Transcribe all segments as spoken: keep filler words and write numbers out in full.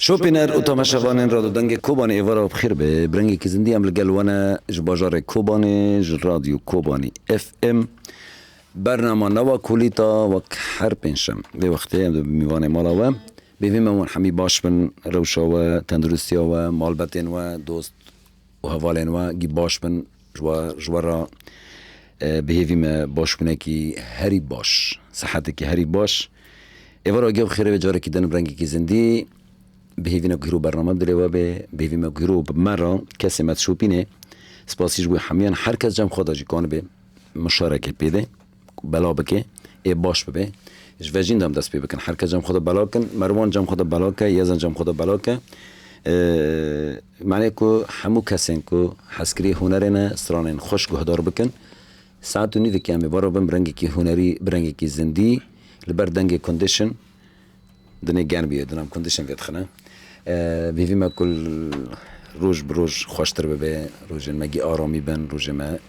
Şopîner û temaşevanên Radyo Dengê Kobanê êvara bi xêr be. Bi rengekî zindî em li gel we ne ji bajarê Kobanê, ji Radyo Kobanî F M. Bernama newa Kulîta wek her pêncşem. Vê wextê em dibin mîvanê mala we. Bêvî me wan hemî baş bin, rewşa we, tenduristiya we, malbetên we, dost û hevalên we gî baş bin, ji we, ji we re, e, bi hêvî me başbûnekî herî baş, sihetekî herî baş. Êvara gev xêre be carekî din bi rengekî zindî, bi hêvî ne ku hîro bername bi dilê we be, bi hêvî me ku hîro bi me re kesê me dişopîne. Spasî ji bo hemiyan, her kes cem xwe de jî kanibe. Mişareke pê de, bela bike, ê baş bibe. Ji vejîn de em dest pê bikin. Her kes cem xwe de bela kin. Merwan cem xwe de bela ke, Yezen cem xwe de bela ke. Ee, mane ku hemû kesên ku hezkirî hunerê ne, stranên xweş guhdar bikin. Saet û nîvekê em ê vara bin bi rengekî hunerî, bi rengekî zindî, li ber dengê condition, Dinê germ bûye, dinam condition vê dixine. Ee, bêvî me ku roj bi roj xweştir bibe, rojên me gî aramî bin, rojê me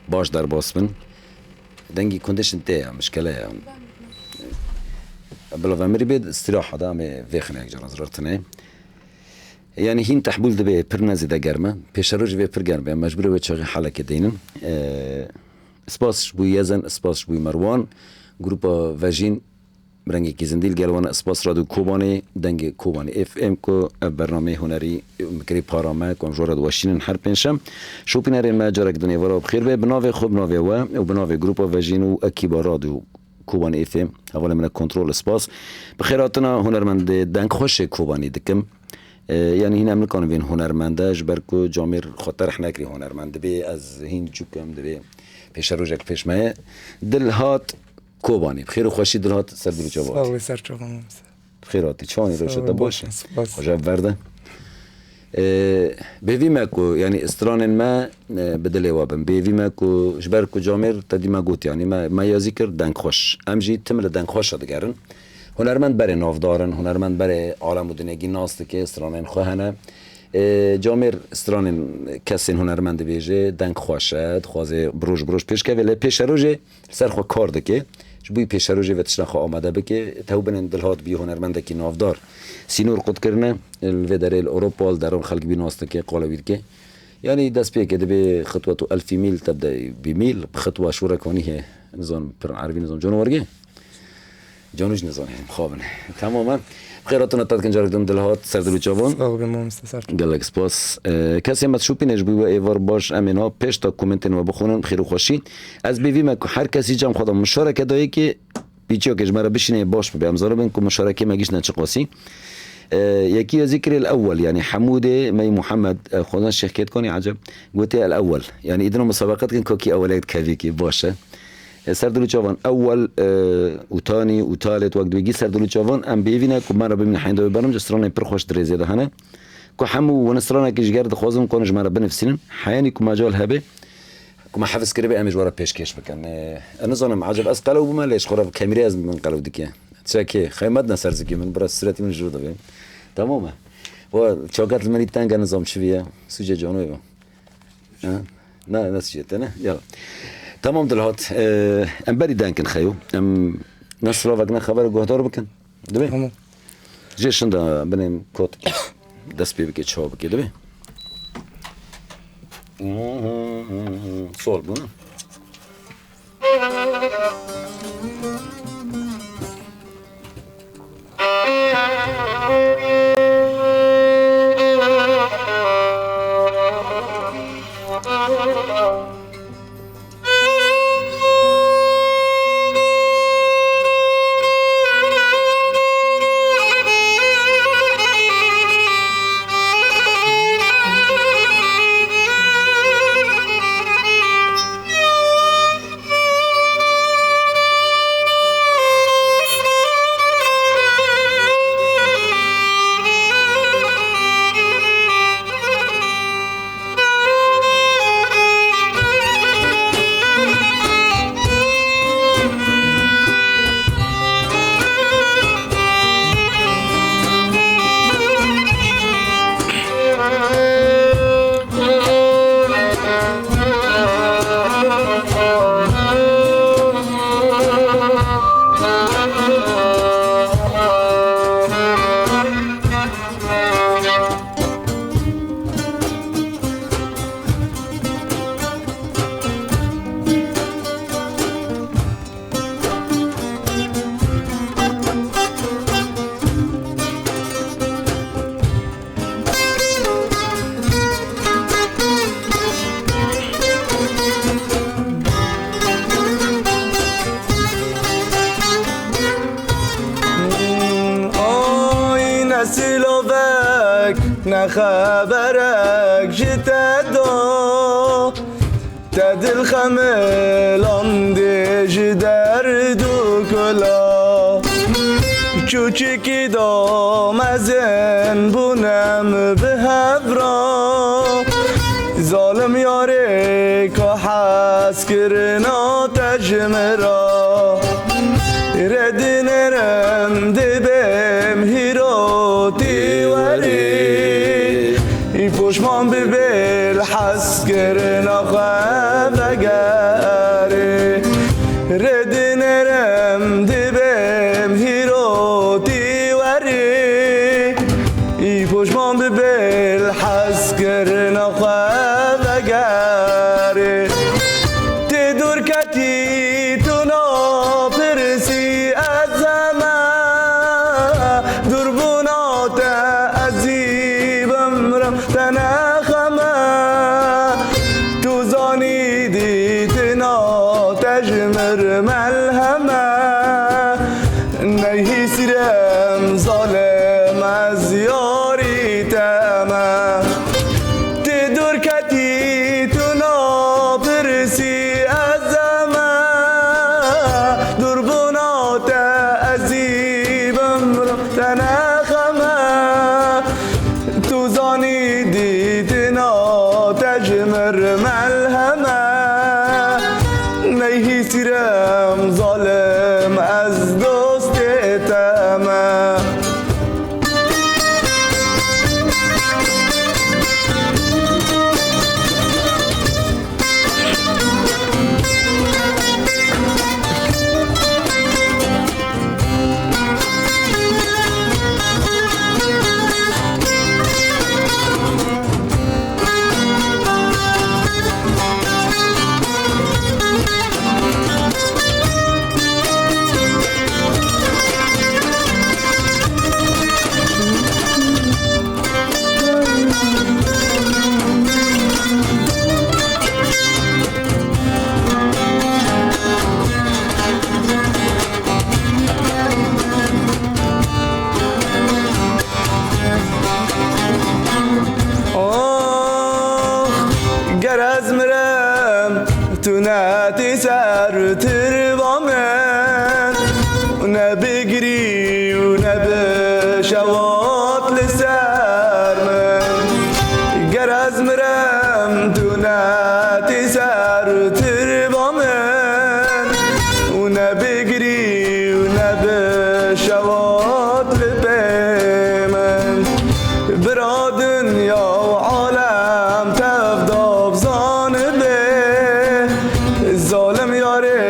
baş derbas bin. Dengî condition tê ya, mişkele ya. Bila vemirî bê, istiraha da em ê vêxine yek cara zirar tine. Yani hîn tehbûl dibe, pir ne zêde germ e. Pêşerojê vê pir germ be, mecbûr e wê çaxê halekê deynin. Ee, spas ji bo Yezen, spas ji bo Merwan. Grupa Vejîn, Bi rengekî zindî li gel wan e. Spas Radyo Kobanê, Dengê Kobanê F M ku ev bernameyê hunerî mikrî para me ku em ji we re diweşînin her pêncşem. Şopînerên me carek din êvara bi xêr be. Bi navê xwe, bi navê we û bi navê Grupa Vejîn û ekîba Radyo Kobanê F M. Hevalê min e kontrol, spas. Bi xêr hatina hunermendê dengxweşê Kobanî dikim. E, yanî hîn em nikarin vên hunermende, ji ber ku camêr xwe terh nekirî hunermend. Dibê ez hîn çûkim, dibê pêşerojek pêş me ye. Dilhat Kobanî. Bi xêr û xweşî Dilhat ser dilûça Sağ ol, ser çavan. Bi xêr hatî. Çawanî, rewşa te baş e? Spas. Xweşe verde. Ee, bêvî me ku, yanî, stranên me, e, bi dilê we bin. Bêvî me ku, ji ber ku camêr te dî me got, yanî, me, me yazî kir dengxweş. Em jî tim li dengxweşa digerin. Hunermend berê navdar in, hunermend berê alem û dinegî nas dike, stranên xwe hene. Ee, camêr stranên kesên hunermend dibêje, dengxweş e, dixwaze bi roj bi roj pêşkeve, lê pêşerojê Li ser xwe kar dike. Ji bo pêşerojê ve tişta xwe amade bike. Tew binên Dilhat bûye hunermendekî navdar. Sînor qut kirine. Li vê derê li Ewropa, li deran xelk bî nas dike, qala wî dike. Yanî dest pê ke dibê xitwetu elfî mîl tebde bî mîl, bi xitwa şûrek wanî heye. Nizam pir erbî nizam. Canawergê? Canu jî nizanî, mixabin. Tamam e. Bi xêr hatina te dikin carek din Dilhat, ser dil û çavan. Sağ ol, mamoste, ser. Gelek spas. Ee, kesê me dişopîne ji bo we êvar baş, em ê niha pêş de komentên we bixwînin, bi xêr û xweşî. Ez bêvî me ku her kesî cem xwe de mişareke dayê ke pîçiyokê ji me re bişîne baş bibe. Em zanibin ku mişarekê me giştine çiqasî. Ee, yekî ez ê kirê li ewel, yanî Hemûdê, mey Muhammed, e, xwezan Şêx Ketkonî, eceb, gotiye el ewel. Yanî îdina musabeqe dikin, ka kî ewelek dikevî kî baş e. E, ser dil û çavan ewel, e, û tanî û talê tu wek dibêgî ser dil û çavan em bêvî ne ku me re bimîne heyndê wê bernim ji stranên pir xweş di rêzê de hene. Ku hemû win stranekî ji ger dixwazin ku ji me re binivîsînin. Heyanî ku mecal hebe, ku me hefz kiribe em ê ji we re pêşkêş bikin. E, ez nizanim, eceb ez qelew bûme lê ji xwe re bi kemîrê ez min qelew dike. Çekê, xeymet ne ser zikê min, bira suretî min jûr dibe. Tamam e. Wa çaket li min teng e, nizam çi viye. Sûcê canoyê be. Ha? Ne, ne sicete ne? Ya. Tamam Dilhat. Ee, em berî denkin xeyo. Em ne silavek ne xeber guhdar bikin. Dibe? Tamam. Jê şinda binên kot dest pê bike, çawa bike, dibe? Sol bû, ne? Ay ne silavek, ne xeberek ji te da. Te dil xemilandê ji derd û kula. Çûçikî da mezin bûnem bi hev re. Zalim yarê ka hez kirina te ji min re. Rê dinêrim dibêm hîrotî werî. Î poşman bibê li hezkirina xwe vegerê. Rê dinêrim dibêm hîrotî werî. Î poşman bibê li hezkirina xwe vegerê. Tê dûr ketî tu napirsî ez heme. Dûrbûna te ez ê bimrim te ne xem e. Tu zanî dîtina te ji min re melhem e. Ney hîsîrem zalim ez yarî te me. Tê dûr ketî tu napirsî ez heme. Dûrbûna te ez ê bimrim te ne xem e. Tu zanî dîtina te ji min re melhem e. Ney hîsîrem zalim ez dostê te me. Ax, ger ez mirem, tu netî ser tirva min, û ne bigirî û ne bişewat li ser min. Ger ez mirem, tu netî ser tirva min, û ne bigirî û ne bişewat li pê min. Bira dinya û alem tev dav zanibe. Zalim yarê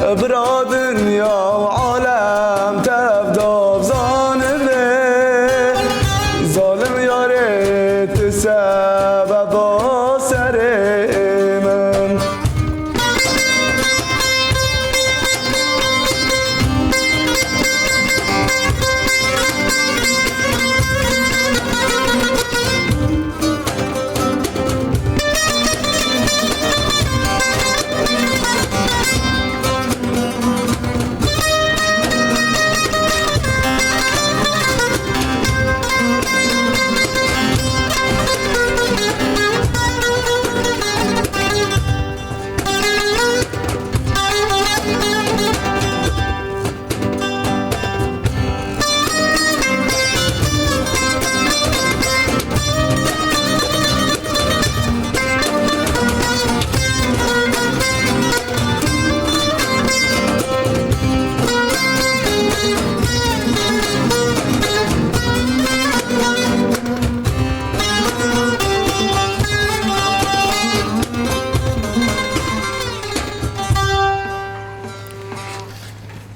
Bira dinya û alem tev dav zanibe, zalim yarê tu sebeba serê min.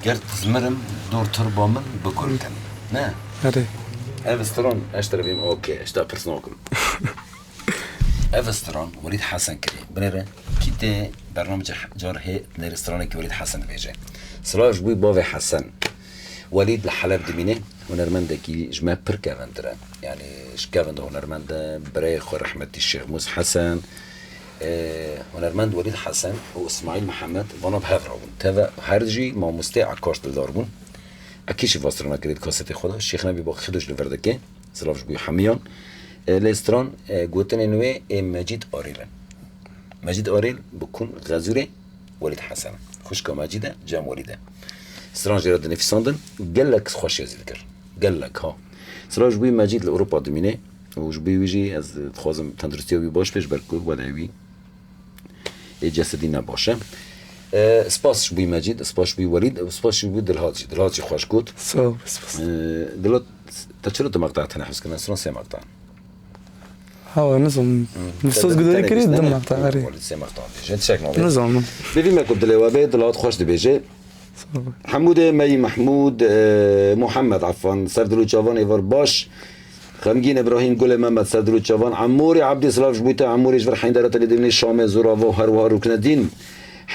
Ger dizmirim dor turba min bi gur kin. Ne? Erê. Ev stran, ez terefim, okey, ez te pirs nakim. Ev stran Welîd Hesen kirî. Binêre, kî tê bernamece car hê, nêrê stranekî Welîd Hesen dibêje. Silav ji bo bavê Hesen. Welîd li Heleb dimîne, hunermendekî ji me pir kevin tire. Yani ji kevin de hunermend e, birayê xwe rehmetî Şêx Mûs Hesen, e, hunermend Welîd Hesen û Îsmaîl Mihemed vana bi hev re bûn. Teve her jî mamostê Ekkaş Dildar bûn. Ekî jî va strana kirî di kasetê xwe de. Şêx Nebî ba xidoş li vir dike. Silav ji bo hemiyan. E, lê stran, e, gotinên wê ê Mecîd Arêl in. Mecîd Arêl bi kun Xezûrê Welîd Hesen. Xwişka Mecîd e, cem Welîd e. Stran jê re dinivîsandin, gelek xweşiya zî dikir. Gelek ha. Silav ji bo Mecîd li Ewropa dimîne û ji bo wî jî ez dixwazim tenduristiya wî baş be ji ber ku wede wî ê cesedî ne baş e. E, spas ji bo Mecîd, spas ji bo Welîd, spas ji bo Dilhat jî. Dilhat jî xweş got. Sağ ol, spas. E, Dilhat, te çira tu maqta teneffüs kirine? Sira sê maqta. Hawa, nizanim. Hı. Nifsos Te gudarî tenê kirî, bîst du ne? Maqta, erê. Welîd sê maqta dibêje. Çek nabê. Nizanim. Bêvî me ku dilê we bê, Dilhat xweş dibêje. Sağ ol. Hemûdê Mey Mehmûd, e, Muhammed, efan, ser dil û çavan êvar baş. Xemgîn Îbrahîm, Gulê Mehmet, ser dil û çavan. Emûrî Ebdî, silav ji bo te, Emûrî ji vir Heyndara tenê dibînî Şamê, Zûrava û her wiha Ruknedîn.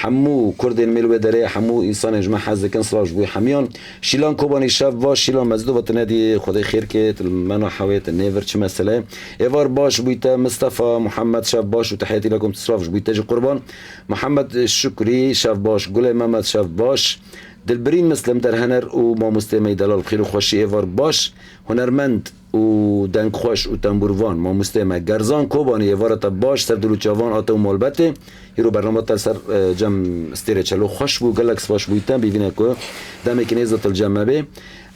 Hemû Kurdên mêl wê derê, hemû însanên ji me hez dikin, silav ji bo hemiyan. Şîlan Kobanî, şev baş. Şîlan Mezidova, tu nedî, Xwedê xêr ke, tu li me nahewê, tu nêvir, çi mesele ye? Êvar baş ji bo te, Mistefa Muhammed, şev baş û tehiyetî lekum, silav ji bo te jî qurban. Mihemed Şukrî, şev baş. Gulê Mehmet, şev baş. Dilbirîn Mislim, derhener û mamostê me yî delal, bi xêr û xweşî êvar baş. Hunermend û dengxweş û tembûrvan, mamostê me Gerzan Kobanî, êvara te baş, ser dil û çavan, ate û malbetê. Îro bernama te ser, e, cem stêrê çelo xweş bû, gelek spas bûyî te, bîvîne ku demekî nêz de tu li cem me bê.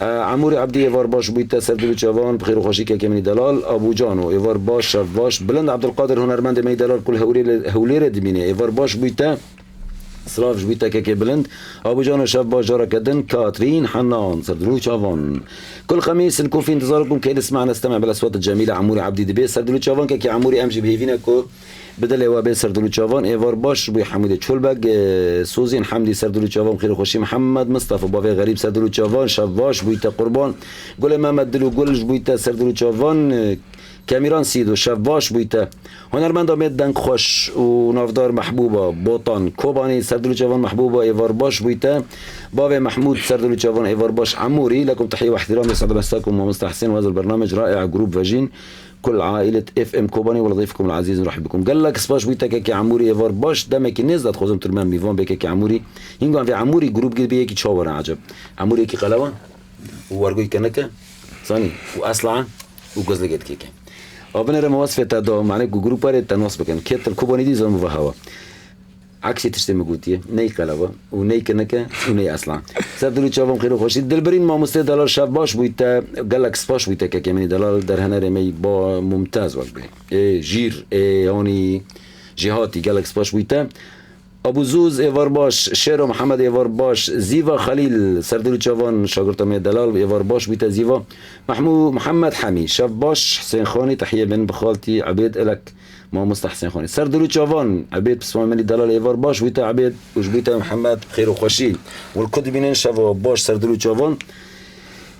E, Emûrî Ebdî, êvar baş bûyî te, ser dil û çavan, bi xêr û xweşî kekê min î delal, Abûcano, êvar baş, şev baş. Bilind Ebdulqadir, hunermendê me yî delal, ku li Hewlêrê, Hewlêrê dimîne, êvar baş bûyî te. Silav ji bo te kekê Bilind. Abucano, şev baş, careke din. Katrîn Henan, ser dil û çavan. Kul xemîs in kufî intizarkum key nisma nestemî bil eswat cemîle Emûrî Ebdî dibê. Ser dil û çavan kekê Emûrî, em jî bi hêvî ne ku bi dilê we bê ser dil û çavan. Êvar baş ji bo Hemûdê Çolbeg, e, Sozîn Hemdî, ser dil û çavan, xêr û xweşî. Mihemed Mistefa, bavê Xerîb, ser dil û çavan, şev baş, bo te qurban. Gulê Mehmet, Dil û Gul, ji bo te ser dil û çavan, e, Kemîran Sîdo, şev baş bûyî te. Hunermenda me dengxweş û navdar Mehbûba Botan Kobanî, ser dil û çavan Mehbûba, êvar baş bûyî te. Bavê Mehmûd, ser dil û çavan, êvar baş. Emûrî, lekum tehiye ve ihtiram, yes'ed mesakum mamosta Husên, ve hezil bernamec ra'i'a, grûp Vejîn, kul ailet F M Kobanî, ve ladîfukum el-azîz, nurahib bikum. Gelek spas bûyî te kekê Emûrî, êvar baş. Demekî nêz de dixwazim tu li me mîvan bê kekê Emûrî. Hîn wan vê Emûrî grûp girî bê, yekî çawa ne eceb. Emûrî yekî qelewa û wergoyî keneke, zanî, û esla û gozlekê dikê ke. A binêre me wesfê te da, mane ku grûpa rê te nas bikin. Kê til Kobanî dî zan ve hewa. Aksê tiştê min gotiye, ney qelewa û ney kinike û ney eslan. Ser dil û çavan xêr û xweşî. Dilbirîn mamostê delal şev baş bûyî te, gelek spas bûyî te kekê min î delal derhenerê me yî ba mumtaz wek bê. Ê jîr, ê yanî jêhatî gelek spas bûyî te. Abu Zûz, êvar baş. Şêro Mihemed, êvar baş. Zîva Xelîl, ser dil û çavan, şagirta me delal, êvar baş bûyte Zîva. Mehmû-, Mihemed Hemî, şev baş. Husên Xanî, tehiyê min bi xaltî Ebêd Elek, mamoste Husên Xanî. Ser dil û çavan, Ebêd Pismamî delal, êvar baş bûyte Ebêd û ji bûyte Mihemed, xêr û xweşî. Û li ku dibînin şeva baş, ser dil û çavan.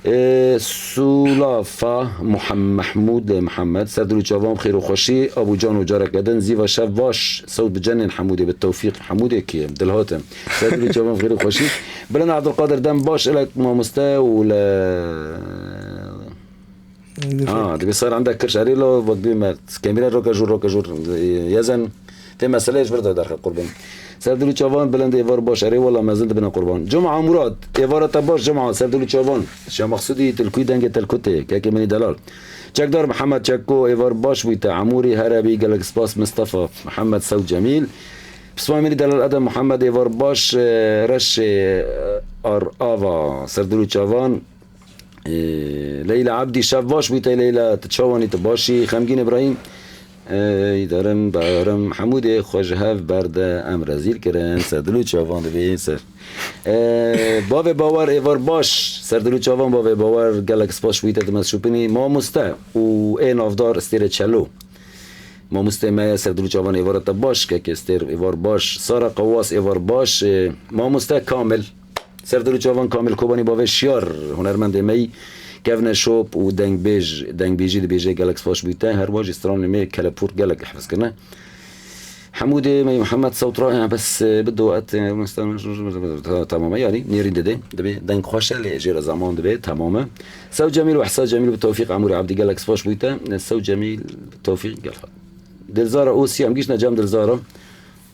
Ê, Sulafa Muhem-, Mehmûd Mihemed, ser dil û çavan, xêr û xweşî, Abu Can û careke din, Zîva şev baş, sewt bi cenên Hemûdê, bi tewfîq Hemûdê kî ye, dilhatin. Ser dil û çavan, xêr û xweşî. Bilind Abdulkadir, dem baş, elek mamoste û le-, ha, dibê sar endek kirş, erê lo, vot bî me, kemîre roke jûr, roke jûr, e, yezen. Tê meseleyê ji vir de derxe qurban. Ser dil û çavan, Bilind, êvar baş, erê wela mezin dibine qurban. Cuma Murad, êvara te baş Cuma, ser dil û çavan. Şah Mexsûdî, Tilkûyî dengê Telkutê, kekê min î delal. Çekdar Mihemed Çeko, êvar baş bûyte, Emûrî, here bî, gelek spas, Mistefa Mihemed, Sew Cemîl. Pismamî delal Edem Mihemed, êvar baş, e, Reşê, e, Ar Ava, ser dil û çavan. Ê, Leyla Ebdî, şev baş bûyte Leyla, tu çawanî, tu başî? Xemgîn Îbrahîm, ey derim berim, Hemûdê xwe ji hev berde, em rezîl kirin, ser dil û çavan dibê ser. Ê, Bavê Bawer, êvar baş, ser dil û çavan Bavê Bawer, gelek spas bûyte, tu me şopînî, mamoste û ê navdar Stêrê Çelo. Mamostê me ye, ser dil û çavan, êvara te baş, kekê Stêr, êvar baş, Sara Qewas, êvar baş, ê, mamoste Kamil. Ser dil û çavan Kamil Kobanî, bavê Şiyar, hunermendê me yî, kevne şop û dengbêj, dengbêjî dibêje, gelek spas bûyte, her wa jî stranê me yê kelepûr gelek hifz kirine. Hemûdê me yî Mihemed Sewt ra, ya bes, e, bido et, e, ta-, tamam e, yanî nêrîn dide, dibê deng xweş e, lê jê re zeman dibe, tamam e. Sew Cemîl û Hisa Cemîl, bi tewfîq Emûrê Ebdî, gelek spas bûyte, e, Sew Cemîl, bi tewfîq gel. Dilzara Osiya, em giştine cem Dilzara.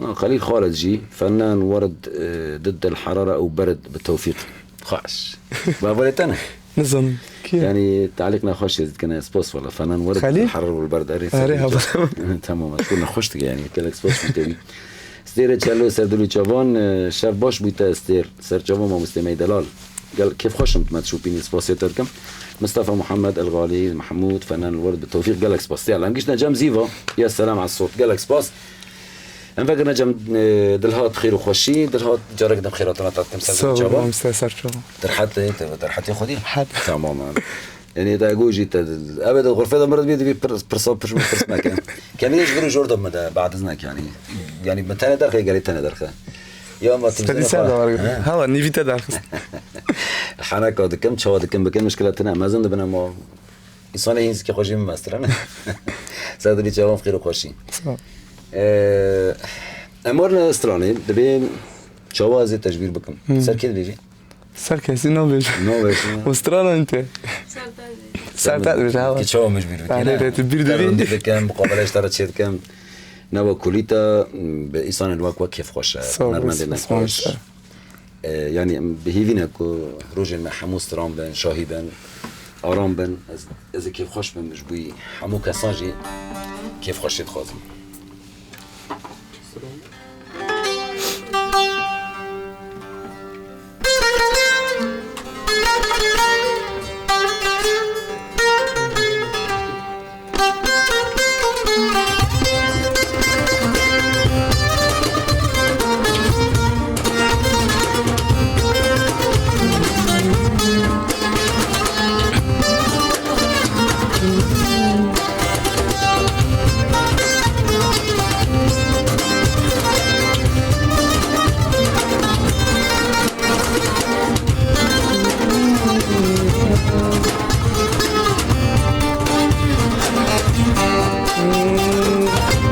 Ha, Xelîl Xalid jî, Fenan Werid, e, Diddil Herara û Berid, bi tewfîq. Xweş. Baverê te ne? Nizanim. Kî ye? Yanî, talîq nexweş ez dikene, spas wala. Fenan Werid, Xelîl? Diddil Herara û Berid, erê, Erê, Seydî hava. Can. Tamam, ez ku nexweş dike, yanî, gelek spas bû te wî. Stêrê Çelo, ser dil û çavan, e, şev baş bûyte Stêr. Ser çavan, mamostê me yî delal. Gel, kêfxweş im, tu me dişopînî, spasê te dikim. Mistefa Muhammed, El Galî, Mehmûd, Fenan Werid, bi tewfîq, gelek spas. Yala, em giştine cem Zîva. Ya selam, ez sot, gelek spas. Em vekirine cem, e, Dilhat, xêr û xweşî. Dilhat, carek din xêratina te dikim, ser çavan. Sağ ol, ser çavan. Derhet, e, te, derhetê xwedî? Derhet. Tamam, e. Yanî, te gojî te, ev ê de xurfê de mirid bî, dibî pir-, pirsa pir-, pirs meke. Kemî ji vir û jor de min de, badiz neke, yanî. Yanî, min tenê derxe, gelê tenê derxe. Ya, ma Sedî ser de var. Ha? Hala, nîvî te derxist. Heneka dikim, çawa dikim, bikim, mişkila tine, mezin dibine ma. Însanê hîn zikê xwe jî min mestirane. Ser dilî çavan xêr û xweşî. Sağ ol. Ee, em warine stranê, dibê çawa ez ê tecbîr bikim. Hmm. Ser kê dibêjî? Ser kesî nabêjim. Nabêjim. Û strana inte. Ser te dibêje. Ser te dibêje, ha. Ki çawa min ji bîr bikî, Erê, ne? Rê tu bîr dibî. Te rindî dikim, muqabele ji te re çê dikim. Nava kulîta, bi îsanên wek we kêfxweş e. Sağ ol, hunermendên sağ ol, nexweş. Sağ ol. E, yanî em bi hîvî ne ku rojên me hemû stran bin, şahî bin, aram bin. Ez, ez ê kêfxweş bim ji bo hemû kesan jî kêfxweşiyê dixwazim.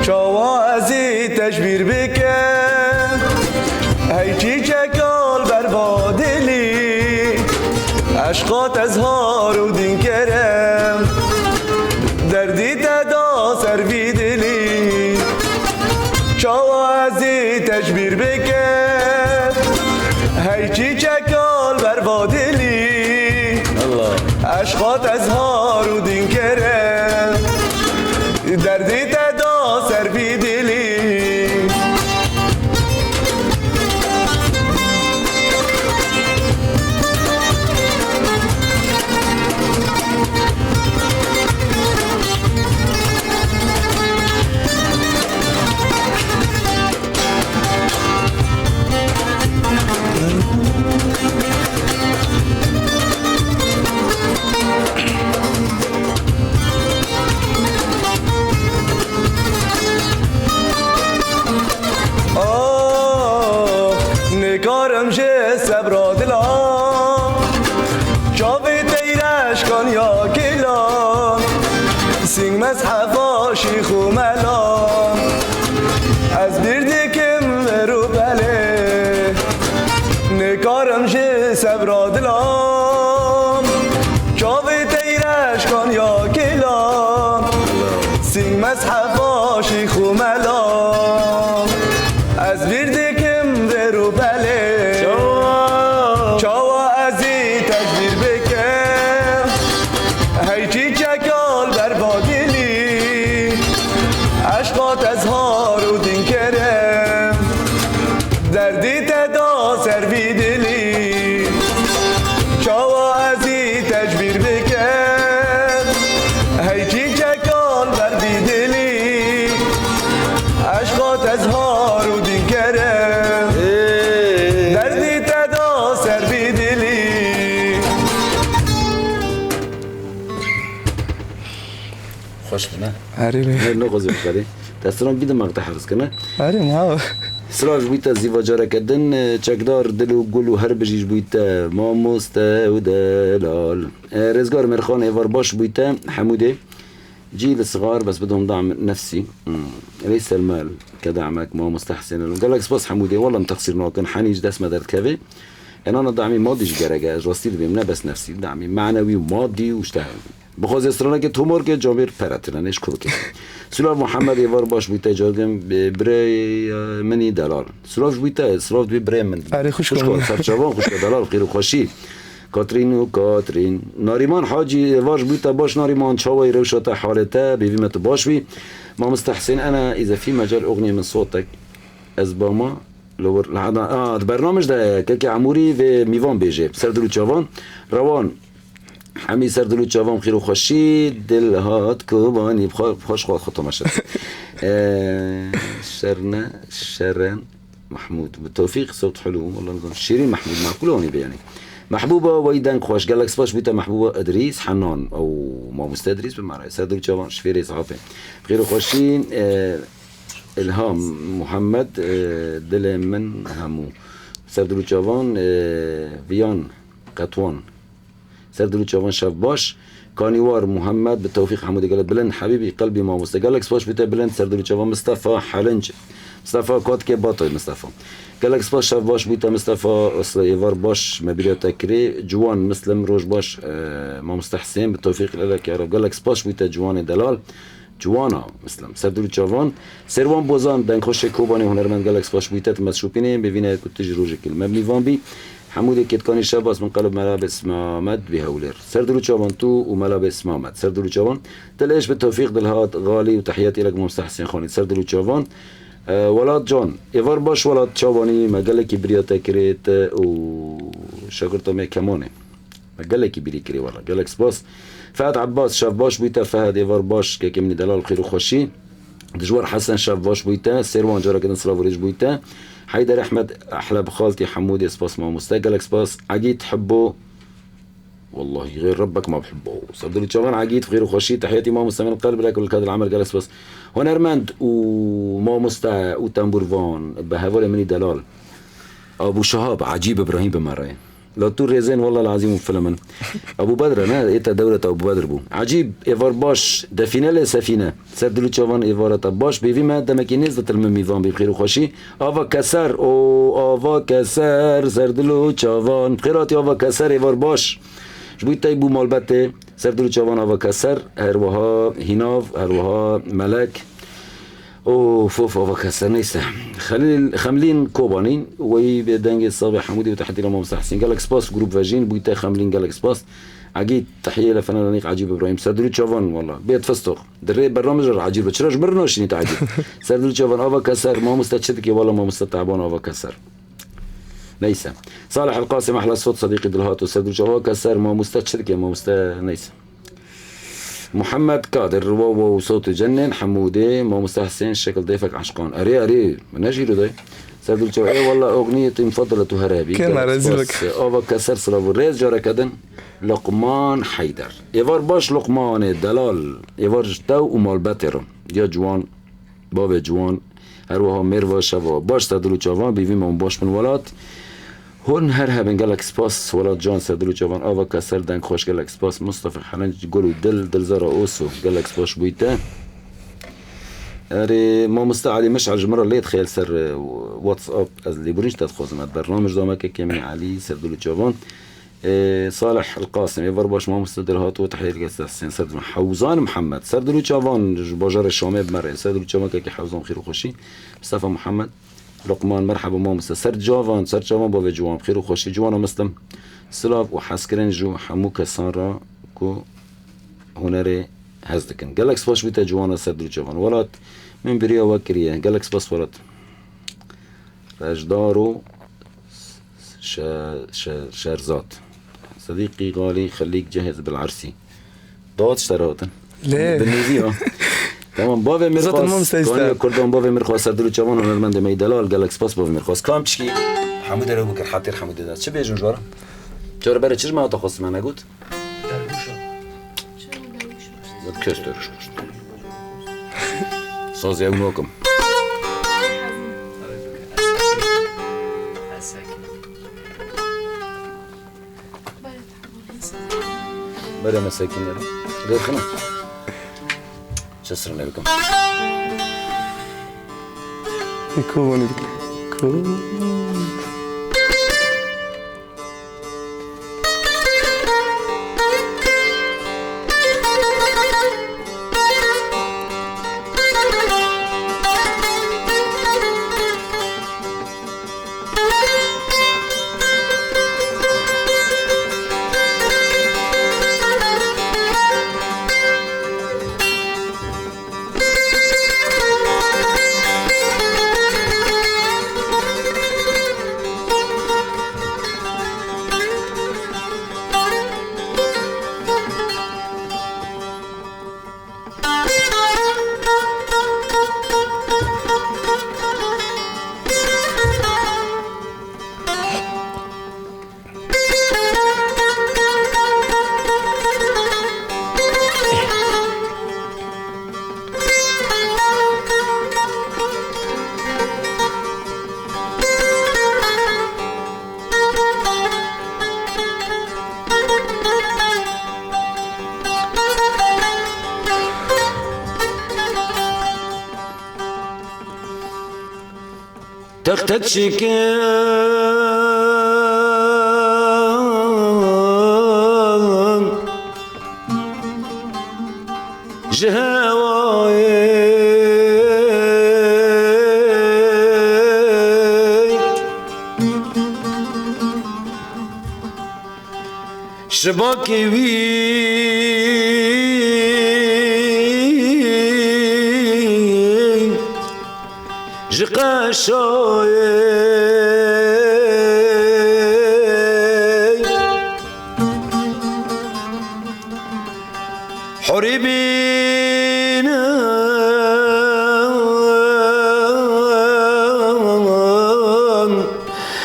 Çawa ez ê tecbîr bikim, hey çîçeka li ber va dilî, eşqa te zihar û dînkere, derdî te da ser vî dilî. Çawa ez ê tecbîr bikim, hey çîçeka li ber va dilî. Allah. Eşqa te zihar û dînkere, derdî te da ser vî dilî. Sebra dila, çavê teyreşkan ya kêlan, sîng mezhefa şîx û melan. Ez bîr dikim vir û belê, nikarim ji sebra dila, çavê teyreşkan ya kêlan, sîng mezhefa şîx û melan. Ez bîr dikim vir û belê. Çawa? Çawa ez ê tecbîr bikim? Hey çîçeka li ber va dilî, eşqa te zhar û din kirim. Derdî te da ser vî dilî. Çawa ez ê tecbîr bikim? Hey çîçeka li ber vî dilî, eşqa te zhar û din kirim. Derdî te da ser vî dilî. Xweş bû, ne? Erê ne. Her ne xwezî bixerî. Destran bî dimaq te herz kine. Erê ne. Silav ji bûyte zîva careke din, çekdar dil û gul û her bijî ji bûyte mamoste û delal. E, Rêzgar Mêrxan êvar baş bûyte Hemûdê. Cî li sigar bes bidom dam nefsî. Hmm. Leyse l-mal ke damek mamoste Hesên el. Gelek spas Hemûdê. Walla em texsîr nakin. Henî ji dest me derdikeve. Enana damî madî jî gerek e. Ez rastî dibêm. Ne bes nefsî. Damî manewî û madî û işte. Bixwazê stranekê tomar ke camêr pere tine. Nêş kurke. Sulav Muhammed êvar baş bûyte cargin, e, birê, e, minî delal. Sulav ji bûyte, sulav dibê birê min. Erê xwişko Xwişko, min. Serçavan xwişko delal, xêr û xweşî. Katrîn û Katrîn. Narîman Hacî êvar ji bûyte baş Narîman, çawayî rewşa te halê te, bêvî me tu baş bî. Mamoste Hesên, ena îzefî mecal oxnê min sotek. Ez bama li wir, li heda, a, di bernamej de ye, kekê Emûrî vê mîvan bêjê. Ser dil û çavan. Rewan. Hemî ser dil û çavan xêr û xweşî, dil hat Kobanî, xwe-, xweş xwe, xwe temaşe. Eee, şer ne, şeren Mahmûd. Bi tewfîq sewt hulû, wallah nizam. Şêrîn Mahmûd, makul anî be yani. Mehbûba, wey deng xweş, gelek spas bûte Mehbûba Idrîs, Henan, ew mamoste Idrîs bi me re. Ser dil û çavan, şifêrê zafê. Xêr û xweşî, eee, Ilham, Muhammed, eee, dilê min hemû. Ser dil û çavan, eee, Viyan, Qetwan. Ser dil û çavan şev baş. Kanîwar Muhammed bi Tewfîq Hemûdê gelek bilind. Hebîbî qelbî mamoste. Gelek spas bûte bilind. Ser dil û çavan Mistefa Helinc. Mistefa Kotkê Batoy Mistefa. Gelek spas şev baş bûte Mistefa. Isla êvar baş me bîra te kirê. Ciwan Mislim roj baş, e, mamoste Hesên bi Tewfîq Lelek ya Reb. Gelek spas bûte ciwanê delal. Ciwana Mislim. Ser dil û çavan. Serwan Bozan, dengxweşê Kobanê, hunermend gelek spas bûyî te, tu me dişopînê, bêvîne ku tu ji rojekê li me bi mîvan bî. Hemûdê Kêtkanî Şebas, min qelb Mela Bêsmamed bî Hewlêr. Ser dil û çavan tu û Mela Bêsmamed. Ser dil û çavan. Dilêş bi Tewfîq Dilhat Xalî û Tehiyatî lek Mamoste Hesên Xanî. Ser dil û çavan. E, Welat Can. Êvar baş Welat, çawanî, me gelekî biriya te kirê te û şagirta me Kemanê. Me gelekî bîrî kirî wela. Gelek spas. Fehd Abbas, şev baş bûyte. Fehd êvar baş, kekê min î delal, xêr û xweşî. Dijwar Hesen, şev baş bûyte. Sêrwan, careke din silav û rêz bûyte. Heyder Ehmed, ehle bi xaltî Hemûdê, spas mamoste. Gelek spas. Egîd Hibbo. Wellahî xêr Rebbek ma bihibbo. Ser dil û çavan Egîd, xêr û xweşî. Tehiyatî mamoste min qelb lek û li kadil emel, gelek spas. Hunermend û mamoste û tembûrvan bi hevalê min î delal. Abu Şahab, Ecîb Îbrahîm bi me re. La tu rêzên wella lazim û film in. Abu Bedr e, ne? Ê te dewleta Abu Bedr bû. Ecîb, êvar baş, defîne lê sefîne. Ser dil û çavan êvara te baş. Bêvî me demekî nêz de til min mîvan bî, bi xêr û xweşî. Ava Keser, o Ava Keser, ser dil û çavan. Bi xêr hatî Ava Keser, êvar baş. Ji bo te bû malbetê. Ser dil û çavan Ava Keser, her wiha Hînav, her wiha Melek. Of, of, Ava Keser, neyse. Xelîl, Xemlîn Kobanî, wey bê dengê savê Hemûdî û Tehedî Mamoste Hesîn. Gelek spas, grup Vejîn, bûyte Xemlîn, gelek spas. Egîd, tehiyê le fenelanîk Ecîb Îbrahîm. Ser dil û çavan, walla. Bêt fistoq. Di rê bernamej re Ecîb. Çira ji min re naşînî te Ecîb? Ser dil û çavan, Ava Keser, mamoste çi dike, walla mamoste Teban Ava Keser. Neyse. Salih El Qasim, ehle sot, sedîqî dilhat û ser dil û çavan, Ava Keser, mamoste çi dike, mamoste neyse. Muhammed Kadir, wow, wow, sot û cennên, Hemûdê, mamoste Hesên, şekil dêfek eşqan. Erê, erê, min ne jîro dayê. Ser dil û çavan, ê walla ogniyê tu mufadele tu here bî. Kêma rezîl bik. Ava Keser, silav û rêz, careke din. Luqman Heyder. Êvar baş Luqmanê delal. Êvar ji te û malbetê re. Ya ciwan, bavê ciwan. Her wiha mêrva şeva. Baş ser dil û çavan, bîvî me hûn baş bin welat. Hûn her hebin, gelek spas. Welat Can, ser dil û çavan. Ava Keser, deng xweş, gelek spas. Mustafa Helenc, gul û dil, Dilzara Oso, gelek spas ji bo te. Erê, mamoste Elî Mişel ji min re lê dixê li ser, e, WhatsApp, ez lêborîn ji te dixwazim. Ez bername ji dameke kemî Elî, ser dil û çavan. E, Salih El Qasim, êvar baş mamoste, Dilhat û Tahir Kesesên, ser dil Hewzan Mihemed, ser dil û çavan, ji bajarê Şamê bi me re, ser dil û çavan kekê Hewzan, xêr û xweşî. Mustafa Mihemed, Luqman, merheba mamoste. Ser cavan, ser çavan bavê ciwan, xêr û xweşî, ciwana Muslim. Silav û hezkirin ji hemû kesan re ku hunerê hez dikin. Gelek spas ji bo te ciwana, ser dil û çavan. Welat, min biriya we kiriye. Gelek spas Welat. Rejdar û Şe-, Şe-, Şerzad. Sedîqî Galî Xelîk Cehêz Bilersî. Dawet ji te re hatin. Lê. Bi nêvî ya. Tamam, bavê Mirxas, Zaten mam seysta. Kaniya Kurdan, bavê Mirxas, ser dil û çavan hunermendê me yî delal, gelek spas bavê Mirxas. Kam pişkî? Hemû derew bikir, hetir hemû deda. Çi bêjin ji wara? Çar berê çi ji me hata xwestin, me negot? Derwişa. Kes derwiş. Sazê ew nakim. Bere me sekinlere. Rêxine. Çesir ne bikim. Ku boni bikim. Ku. Texte çikin ji hewayê. Şibakê wî ji qeşayê. Hurî bînin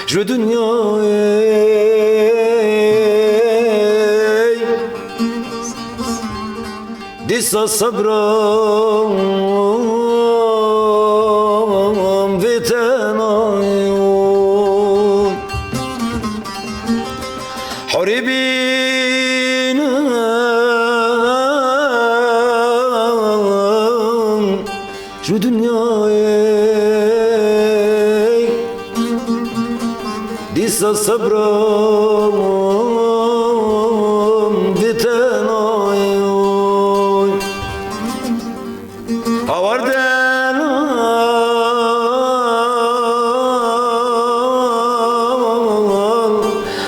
ji dinyayê. Dîsa sebran vê tenayê. Hurî bînin ji dinyayê. Dîsa sebran vê tenayê. Hawar delal,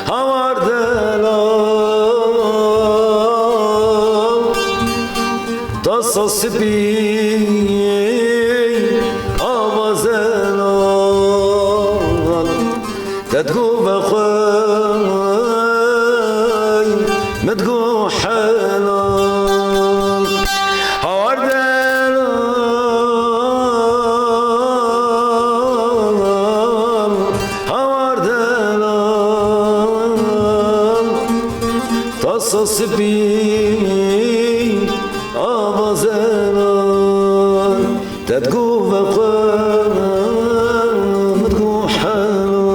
hawar delal. Tasa spî, ava zelal. Te digo vexwe, min digo helal. Hawar delal, hawar delal. Tasa spî, ava zelal. Te digo vexwe, min digo helal.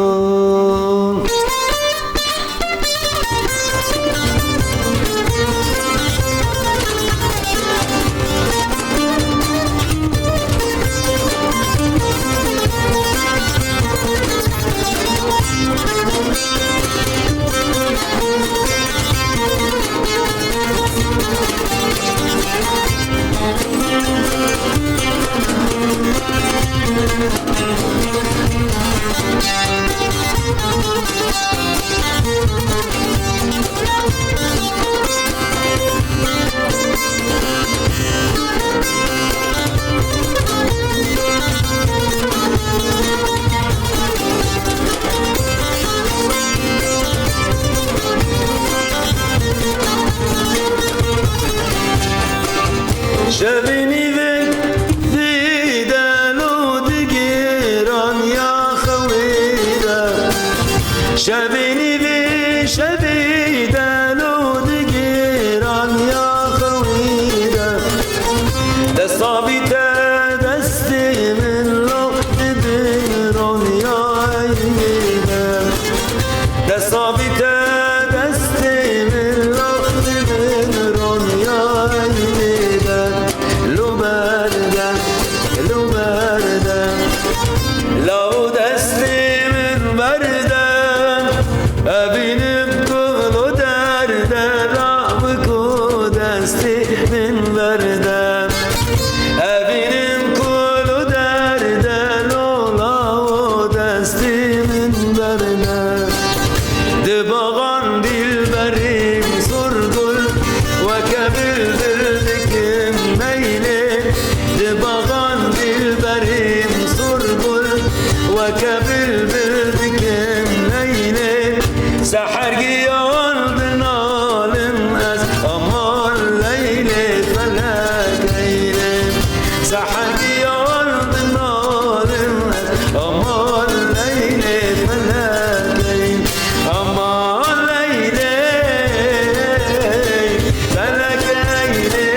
Vê şevê de lo digêran ya xewî de. Desta bî te destê min lo dibin ron ya eynê de. Desta bî te destê min lo dibin ron ya eynê de. Lo berde, lo berde. Law destê min berde, evînim ku lo derde, law ku destê min berde. Evînim ku lo derde, lo law destê min berde. Di baxan dîlberîm zor gul, weke bilbil dikim meylê. Di baxan dîlberîm zor gul, weke bilbil dikim meylê. Seher giyan dinalim ez, aman leylê felek eylê. Seher giyan dinalim ez, aman leylê felek eylê. Aman leylê, felek eylê.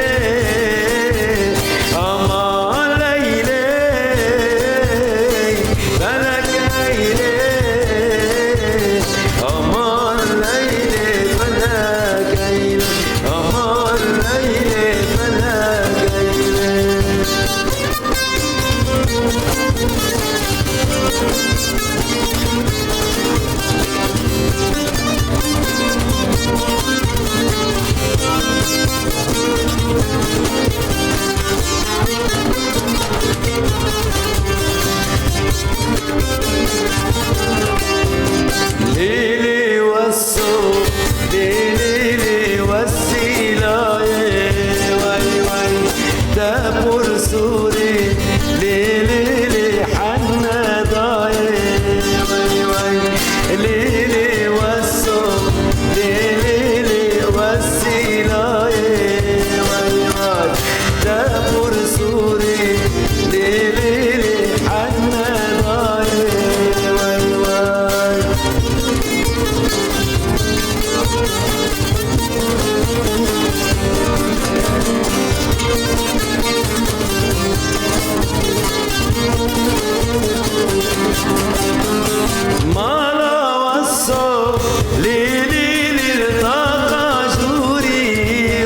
Aman leylê, felek eylê. Aman leylê, felek eylê. Aman leylê, felek eylê. Lîlî weso, lîlî lî wesîlayê, wey wey. Te pir sûrî, lî lî lî henne dayê, wey wey. Lî lî weso, lî lî lî wesîlayê, wey wey. Te pir sûrî, lî lî lî henne dayê, wey wey. Mala weso, lî lî lî taqa jûrî,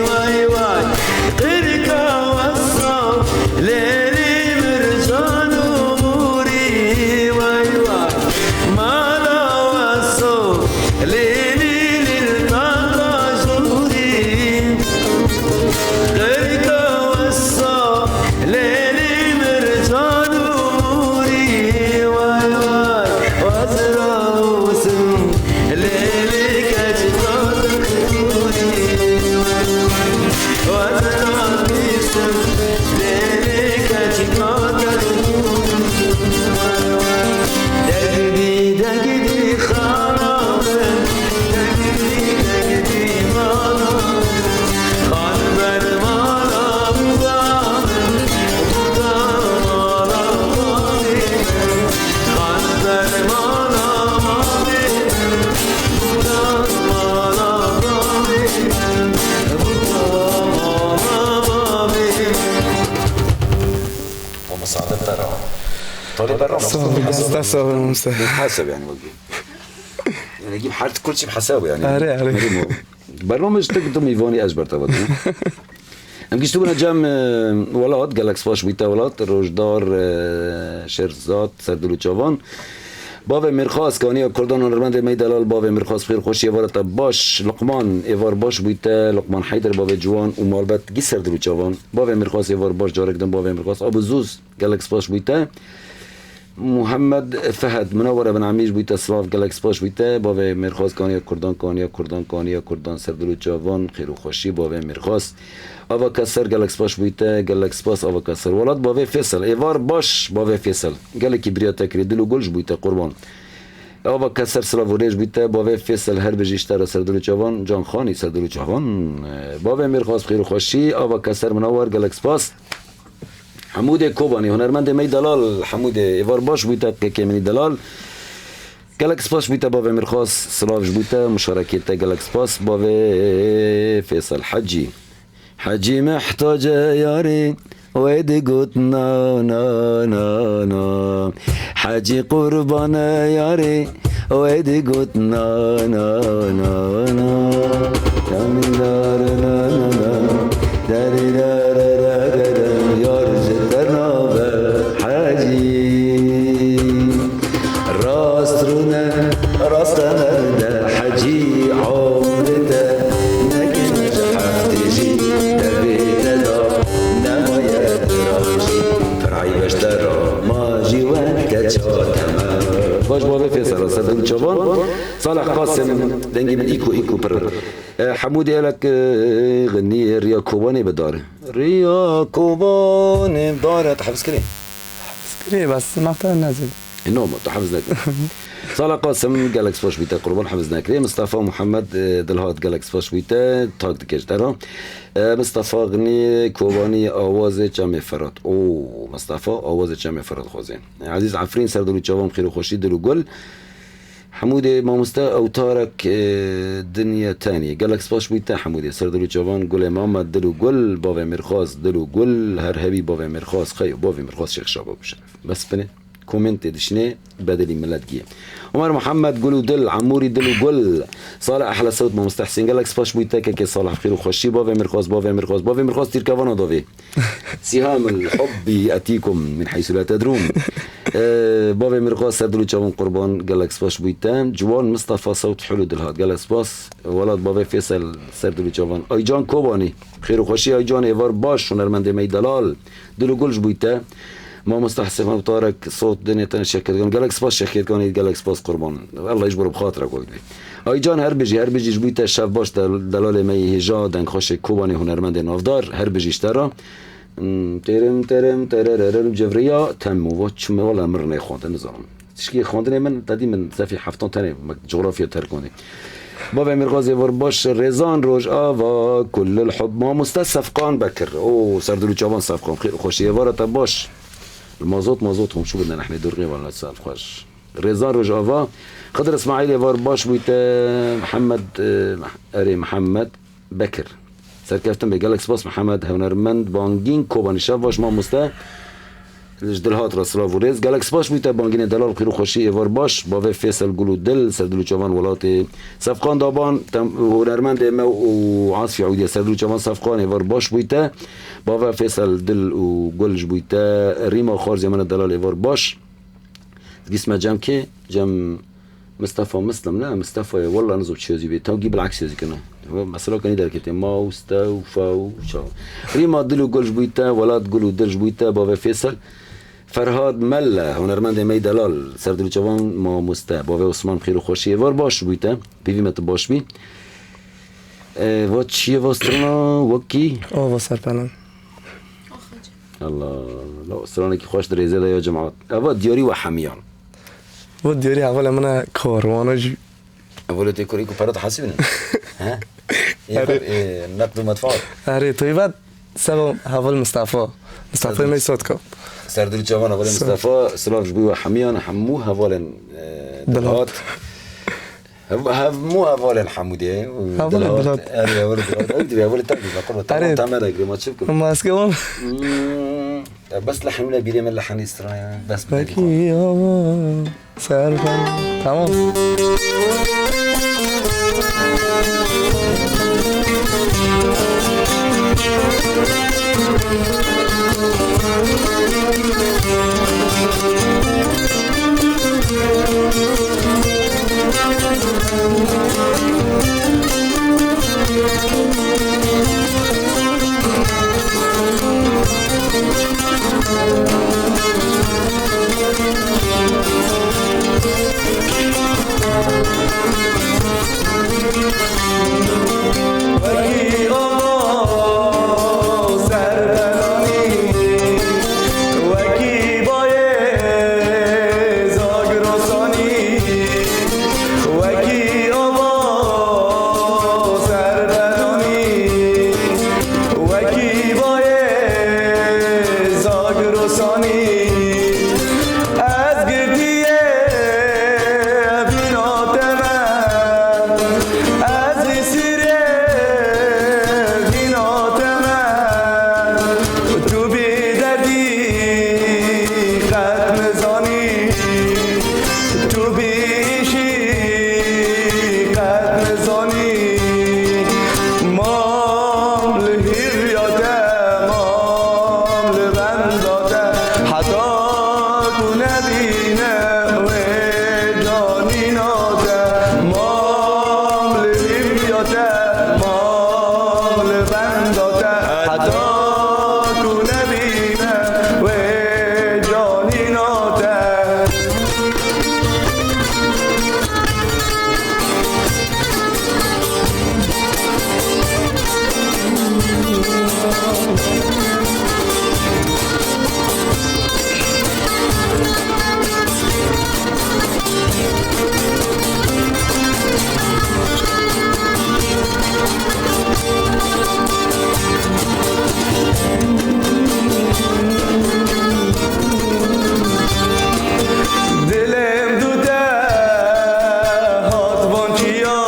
way way. Qirka weso, lêlî mircan û mûrî, way way. Mala weso, lêlî lîl tata jûrî. Qirka weso, lêlî mircan û mûrî, way way. Wezra ûsim, lêlî keçika te xûrî, way way. Degdî, degdî xana min, degdî, degdî mala min. Xan ber mala bûda min, bûda mala bavê min. Xan ber mala bavê min, bûda mala bavê min. Bûda mala bavê min. Mamosta Adem Tara. Tolê berra. Sağ ol, mamosta. Estağfurullah, mamosta. Hesab yani, bak. Yani, gibi her kul çi hesab yani. Are, are. Bername ji te tu mîvanî ez ber te vedim. Em giştibûne cem, e, welat, gelek spas bû te welat, rojdar, e, Şêrzad, Serdil û Çavan. Bavê Mêrxas, kaniya Kurdan, hunermendê me delal, bavê Mêrxas, xêr xweşiyê vara te baş, Luqman, êvar baş bû te, Luqman Heyder, bavê ciwan û malbet gî Serdil û Çavan. Bavê Mêrxas, êvar baş, carek din bavê Mêrxas, Abu Zûz, gelek spas bû te. Muhammed Fehed, Munewwere bin Emîr bû te, silav, gelek spas bû te. Bavê Mêrxas, kaniya Kurdan, kaniya Kurdan, kaniya Kurdan, Serdil û Çavan, xêr û xweşî, bavê Mêrxas. Ava Keser, gelek spas bû te, gelek spas, Ava Keser. Welat, bavê Fêsel, êvar baş, bavê Fêsel. Gelekî biriya te kirî, dil û gul ji bû te qurban. Ava Keser, silav û rêz bû te, bavê Fêsel, her bijî ji te re, Serdil û Çavan, Can Xanî, Serdil û Çavan. Bavê Mêrxas, xêr û xweşî, Ava Keser, Munewwer, gelek spas. Hemûdê Kobanî, hunermendê me yî delal, Hemûdê êvar baş bû te, kekê min î delal. Gelek spas ji bo te bavê Mirxas, silav ji bo te, muşarekê te gelek spas bavê Fêsel Hecî. Hecî mihtace yarê wê digot na, na, na, na. Hecî qurbane yarê wê digot na, na, na, na. Yar ji te nabe Hecî. Rast rûne, rast qemer de Hecî, omrê te nekine ji heftê jî, devê te da nemaye dirajî. Firayî beşte ra ma jî weke çateme. Baş bavê Fêsela ser dil çavan. Salih Qasim, dengê min îko îko pir. E, Hemûdê elek, e, xinî riya Kobanê bidar. Riya Kobanê bidar, tu hefz kirî? Kirê, bes mehta nezî. E, no, ma tu hefz nekir. Sala Qasim, gelek spas bî te qurban, hefz nekirê. Mistefa Muhammed, e, Dilhat, gelek spas bî te, tak dike ji te re. E, Mistefa Xinî, Kobanî, awazê Çemê Ferat. Oo, Mistefa, awazê Çemê Ferat xwezê. E, Ezîz Efrîn, ser dil û çavan, xêr û xweşî, dil û gul. Hemûdê mamoste ewtarek, e, dinya tenê. Gelek spas bû te Hemûdê. Ser dil û çavan Gulê Mamed, dil û gul, bavê Mirxas, dil û gul, her hebî bavê Mirxas, xeyo bavê Mirxas Şêx Şabo bişerif. Bes binê. Komentê dişinê bedelî milet giye. Omer Muhammed, gul û dil, Emûrî, dil û gul. Salih Ehle Sewt, mamoste Husên, gelek spas bû te kekê Salih, xêr û xweşî, bavê Mirxas, bavê Mirxas, bavê Mirxas, tîrkevana davê. Sîhamil hubbi etîkum min heysu la tedrûn. Ee, bavê Mirxas, ser dil û çavan qurban, gelek spas bû te. Ciwan Mistefa, sewt hul û dilhat, gelek spas. Welat bavê Fêsel, ser dil û çavan. Aycan Kobanî, xêr û xweşî Aycan, êvar baş, hunermendê me yî delal. Dil û gul ji bû te. Mamoste Hesê Mehmet Tarek, sewt dinê te Şêxketkan. Gelek spas Şêxketkanî, gelek spas qurban. Allah ji bo bi xatira ku. Aycan her bijî, her bijî ji bo te şev baş del-, delalê me yî hêja, dengxweşê Kobanê hunermendê navdar, her bijî ji te re. Hmm, terim, terim, terererim, cevriya, temû, va çi me, wala min nexwendin, nizanim. Tişkî xwendinê min, te dî min sefî heftan tenê, me coğrafya terk wendî. Bavê Mirxas êvar baş, Rêzan Rojava, kullil hub, mamoste Sefqan Bekir. O, ser dil û çavan Sefqan, xêr û xweşî êvara te baş. Mazot, mazot, komşu bidin, ehmê durgê, wala sefxweş. Rêzan Rojava, Xidir Îsmaîl êvar baş bû te, Mihemed, e, erê, Mihemed Bekir. Serkeftin be, gelek spas Mihemed, hunermend, bangîn, Kobanî, şev baş mamoste. Ji dilhat re silav û rêz. Gelek spas bû te bangînê delal, xêr û xweşî, êvar baş. Bavê Fêsel, gul û dil, ser dil û çavan welatê. Sefqan Daban, tem-, hunermendê me û Asfî Ewdî, ser dil û çavan Sefqan, êvar baş bû te. Bavê Fêsel, dil û gul ji bû te. Rîma xwarzê min e delal, êvar baş. Gîsme cem kê? Cem Mistefa Mislim, ne? Mistefa ye, walla nizam çi yazî bê. Taw gî bilaks yazî kine. Mesela kanî derketê. Ma û ste û fe û çaw. Rîma dil û gul ji bû te, welat gul û dil ji bû te, bavê Fêsel. Ferhad Melle, hunermendê me yî delal, ser dil û çavan mamoste. Bavê Osman, xêr û xweşî, êvar baş ji bû te. Pêvî me tu baş bî. E, va çi ye va strana wekî? Ava serpelen. Allah, la stranekî xweş di rêzê de ya cemaat. Eva diyarî we hemiyan. Va diyarî hevalê min e karwana jî. Evolê tê kurî ku pere dihesibînin. He? Ê, Erê. E, neqd û medfa. Erê, tu yê ve seba heval Mistefa. Mistefa Erê. Me sot ka. Ser dil çavan hevalê Sağ ol. Mistefa, silav ji bo we hemiyan, hemû hevalên, e, Dilhat. Dilhat. Hev-, hemû hevalên Hemûdê û Hevalên Dilhat. Dilhat. Erê, hevalê Dilhat. Ew divê hevalê te bî, qurban. Tamam, Erê. Tamam, erê, girê ma çi bikim? Ma ez kewam. Hmm, ya bes lehenûne bîrê me lehenî stranê, bes Peki, bidê. Ama. Ser ben. Tamam. Zanî, mam li hîviya te, mam li benda te, heta ku nebîne wê canîna te. Mam li hîviya te, mam li benda te, heta ku nebîne wê canîna te. Dilê min dû te hat van çiya,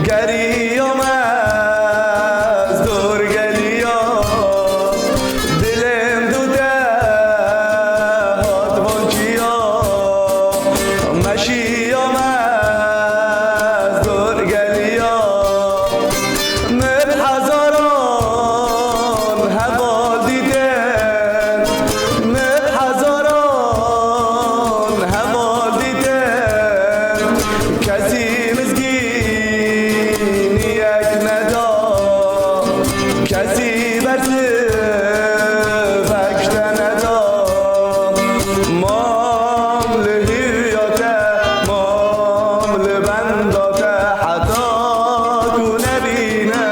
geriyam ez dor geliya. Dilê min dû te hat van çiya, meşiyam ez dor geliya. Min hezaran heval dîtin, min hezaran heval dîtin, kesî mizgîniyek neda, kesî bersivek te neda. Mam li hîviya te, mam li benda te, heta ku nebîne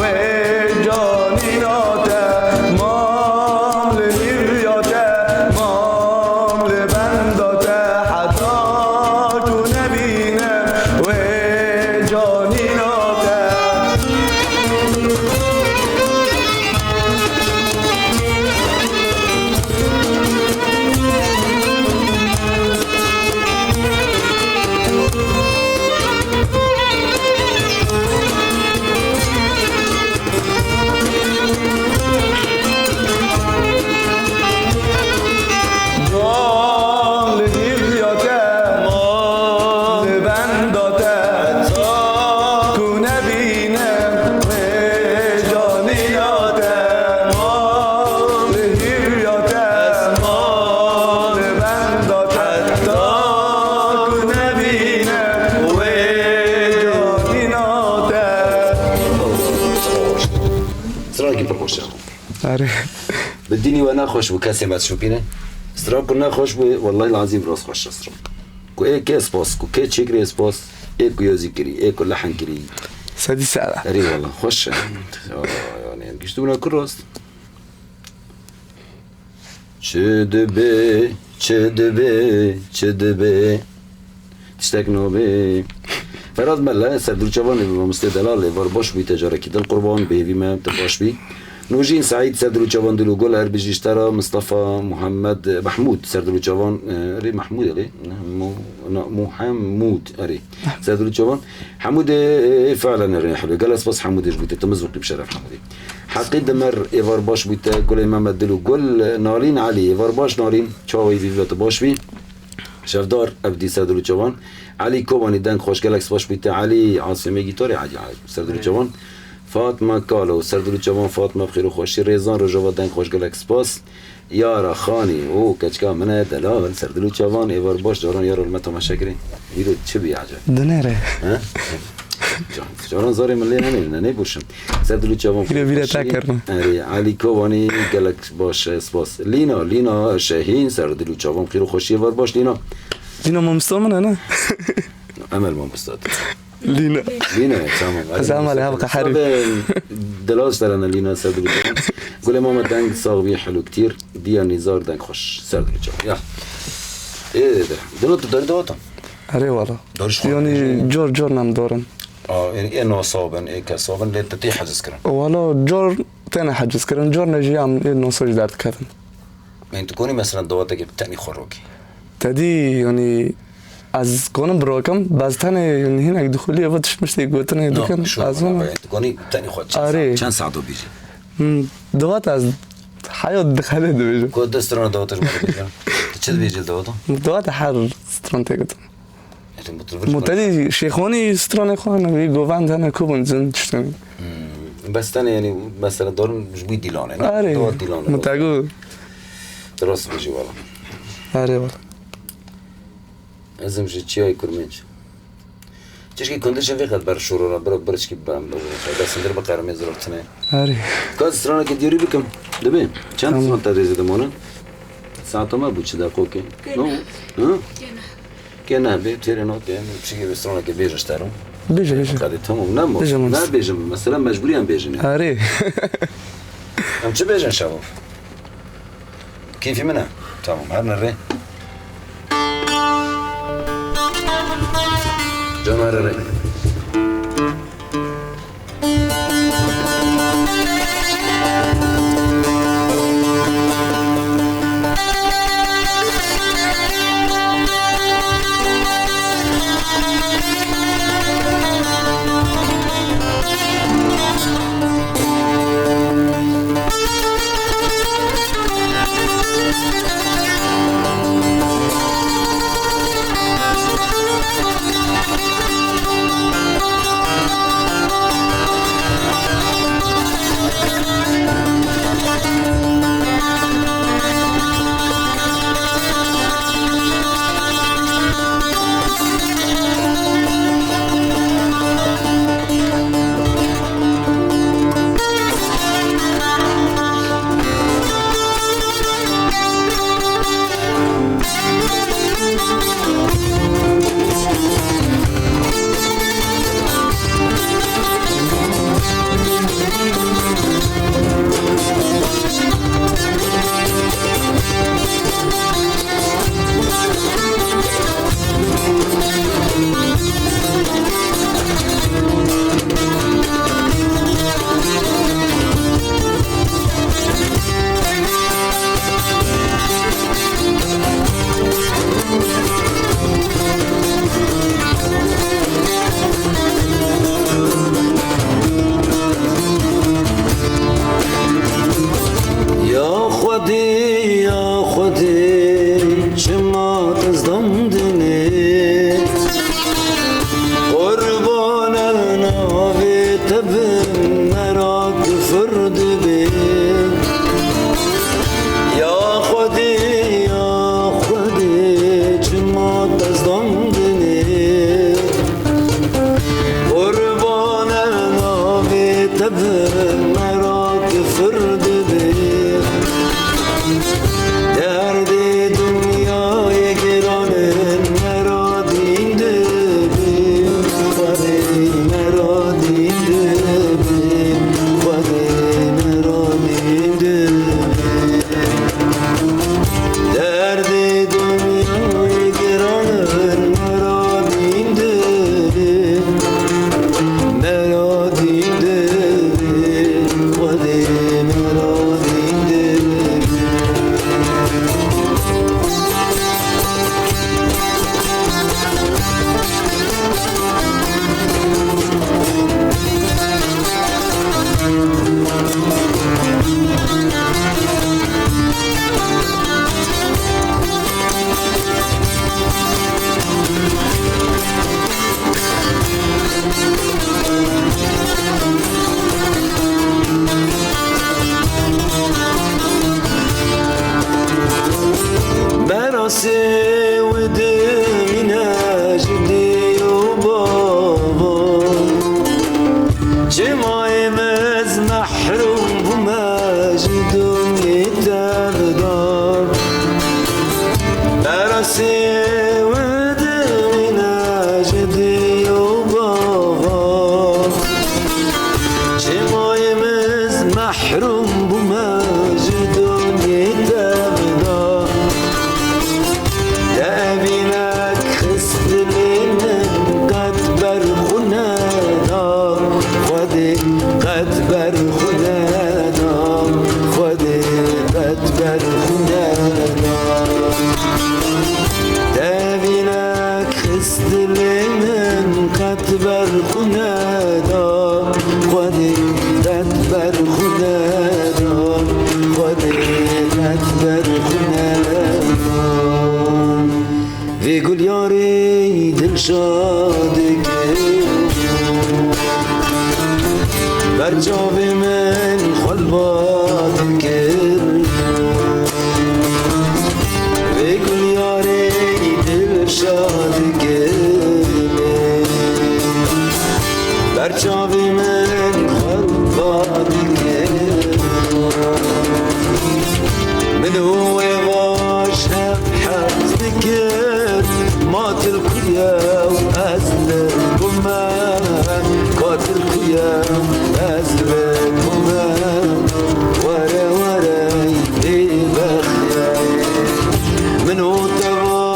wê canîna te. Mam li hîviya te, mam li benda te, heta ku nebîne wê canîna te. Can li hîviya te, li benda te, ku nebîne wê canîna te. Li hîviya te, li benda te, ku nebîne wê canîna te. Stranekî pir xweş e. Erê. Bi dînî we nexweş bû, kesê me dişopîne. Stran ku nexweş bû, wellahî lazîm rast xweş e stran. Ku ê kê spas, ku kê çêkirê spas, ê ku yazî kirî, ê ku lehn kirî. Sedî sera. Erê wela, xweş e. Ya, yani, em giştibûna ku rast. Çi dibe, çi dibe, çi dibe? Tiştek nabe. Feraz Mele, Serdûr Çavan, mamostê delal, êvar baş bûyî te carekî dil qurban, bi hêvî me tu baş bî. Nûjîn Seîd, Serdûr Çavan, dil û gul, her bijî ji te re, Mistefa Muhammed, Mehmûd, Serdûr Çavan, e, erê Mehmûd, erê, Mu-, na, Muhemmûd, erê. Serdûr Çavan, Hemûdê, e, fe'len erê helwe. Gelek spas Hemûdê ji bo te, tu min zûqî bi şeref Hemûdê. Heqî Dimer, êvar baş bû te, gulê Mehmet, dil û gul, Nalîn Elî, êvar baş Nalîn, çawa wî bî ve tu baş bî. Şevdar Ebdî, Serdûr Çavan. Elî Kobanî, deng xweş, gelek spas bû te. Elî Asimê, gîtarê, Elî Serdûr Çavan. Fatma Kalo, Serdûr Çavan, Fatma bi xêr û xweşî, Rêzan Rojava, deng xweş, gelek spas. Yara Xanî, o keçika min e, delal, Serdûr Çavan, êvar baş, caran yaro li me temaşe kirî. Îro çi bî eceb? Dinêre. He? Can, caran zarê min lê nenê, nenê boşim. Serdûr Çavan, Îro bîre xweşî. Te kirin. Erê, Elî Kobanî, gelek baş, e, spas. Lîna, Lîna Şehîn, Serdûr Çavan, xêr û xweşî, êvar baş, Lîna. Lîna mamosta min e, ne? Emel mamosta. Lîna. Lîna, tamam. Ez Hadi ama Mustafa. Lê hevka herî. Tabii, delal ji te re ne Lîna, Serdûr Çavan. Gulê Mehmet, deng sax bî, helûktîr. Diya Nîzar, deng xweş, Serdûr Çavan. Ya. Ê, de. Dilo tu darî dawatan? Erê wala. Darî xwe. Yanî cor cor nem dorin. A, ê, ê nasa bin, ê kesa bin, lê tu tê heciz kirin? Wala cor têne heciz kirin, cor ne jî em ê nasa jî derdikevin. Yanî tu konî mesela dawatekê bi tenî xwe rokî? Tedî, yanî, ez konim birokim, bes tenê, yanî, hinek dixulî eva tişt miştê gotinê dikin, ez vana. Yanî, tu konî tenî xwe çend saet, çend saet o bîjî? Hmm, dawat ez heya dixelê dibêjim. Ku tu strana dawat ji min dibêjin? Tu çi dibêjî li dawata? Dawat her stran tê gotin. Mutedî Şêxonî stranê xwe hene, wî govend hene, ku bûn zin tiştên. Hmm. Bes tenê, yanî, mesela darin ji bo Dîlanê, ne? Erê, Dua Dîlanê. Mutego. Tu rast bêjî wala. Erê wala. Ez im ji çiyayê Kurmênc. Çişkî kundişê vê qet ber şorora, bira birçkî bem, bira sindir biqerimê zirartine. Erê. Ka stranekê diyarî bikim. Dibê. Çend Tamam. Stran te rêzê dimane? Saeta me bû çi deqokê? Kê No? ne? Hı? Kê ne? Kê ne bê, têrê notê, em çi gibi stranekê bêjin ji te re? Bêje, bêje. Qadê tamam, ne mo? Bêje, ne bêjim, mesela mecburiyan bêjin ya. Erê. Em çi bêjin şevo? Keyfî min e. Tamam, her ne rê. Can her rê. Ya Xwedê, ya Xwedê, çima te standinê? Qurbane navê te bim, me ra kufir dibê. Ya Xwedê, ya Xwedê, çima te standinê? Qurbane navê te bim, me ra kufir dibê. Derdê dinyayê giran in, me ra dîn dibê. Xwedê me ra dîn dibê. Xwedê me ra dîn dibê. Derdê dinyayê giran in, me ra dîn dibê. Me ra dîn dibê. Xwedê me ra dîn dibê. Berasê û dimîne ji dê û bava. Çima em ez mehrûm bûme ji dumî tevda. Berasê û dimîne ji dê û bava. Çima em ez mehrûm bûme ji dumî tevda. Devinek xist dilê min qet ber xwe neda. Xwedê qet ber xwe neda. Xwedê qet ber xwe neda. Devinek xist dilê min qet ber xwe neda. Xwedê qet ber xwe neda. Xwedê qet ber xwe neda. Vê gulyarê di Şa dikir. Ber çavê min xwelba dikir. Vê gulyarê dil şa dikir. Ber çavê min xwelba dikir. Min û wê vaj hev hez dikir. Qatil ku ye û ez li ku me, qatil ku ye û ez li ku me, were were ê bextiyarê. Min û te va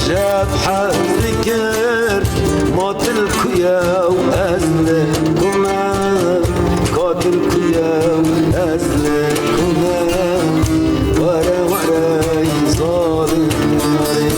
jeb hez dikir, qatil ku ye û ez li ku me, qatil ku ye û ez li ku me, were were ê zalim yarê.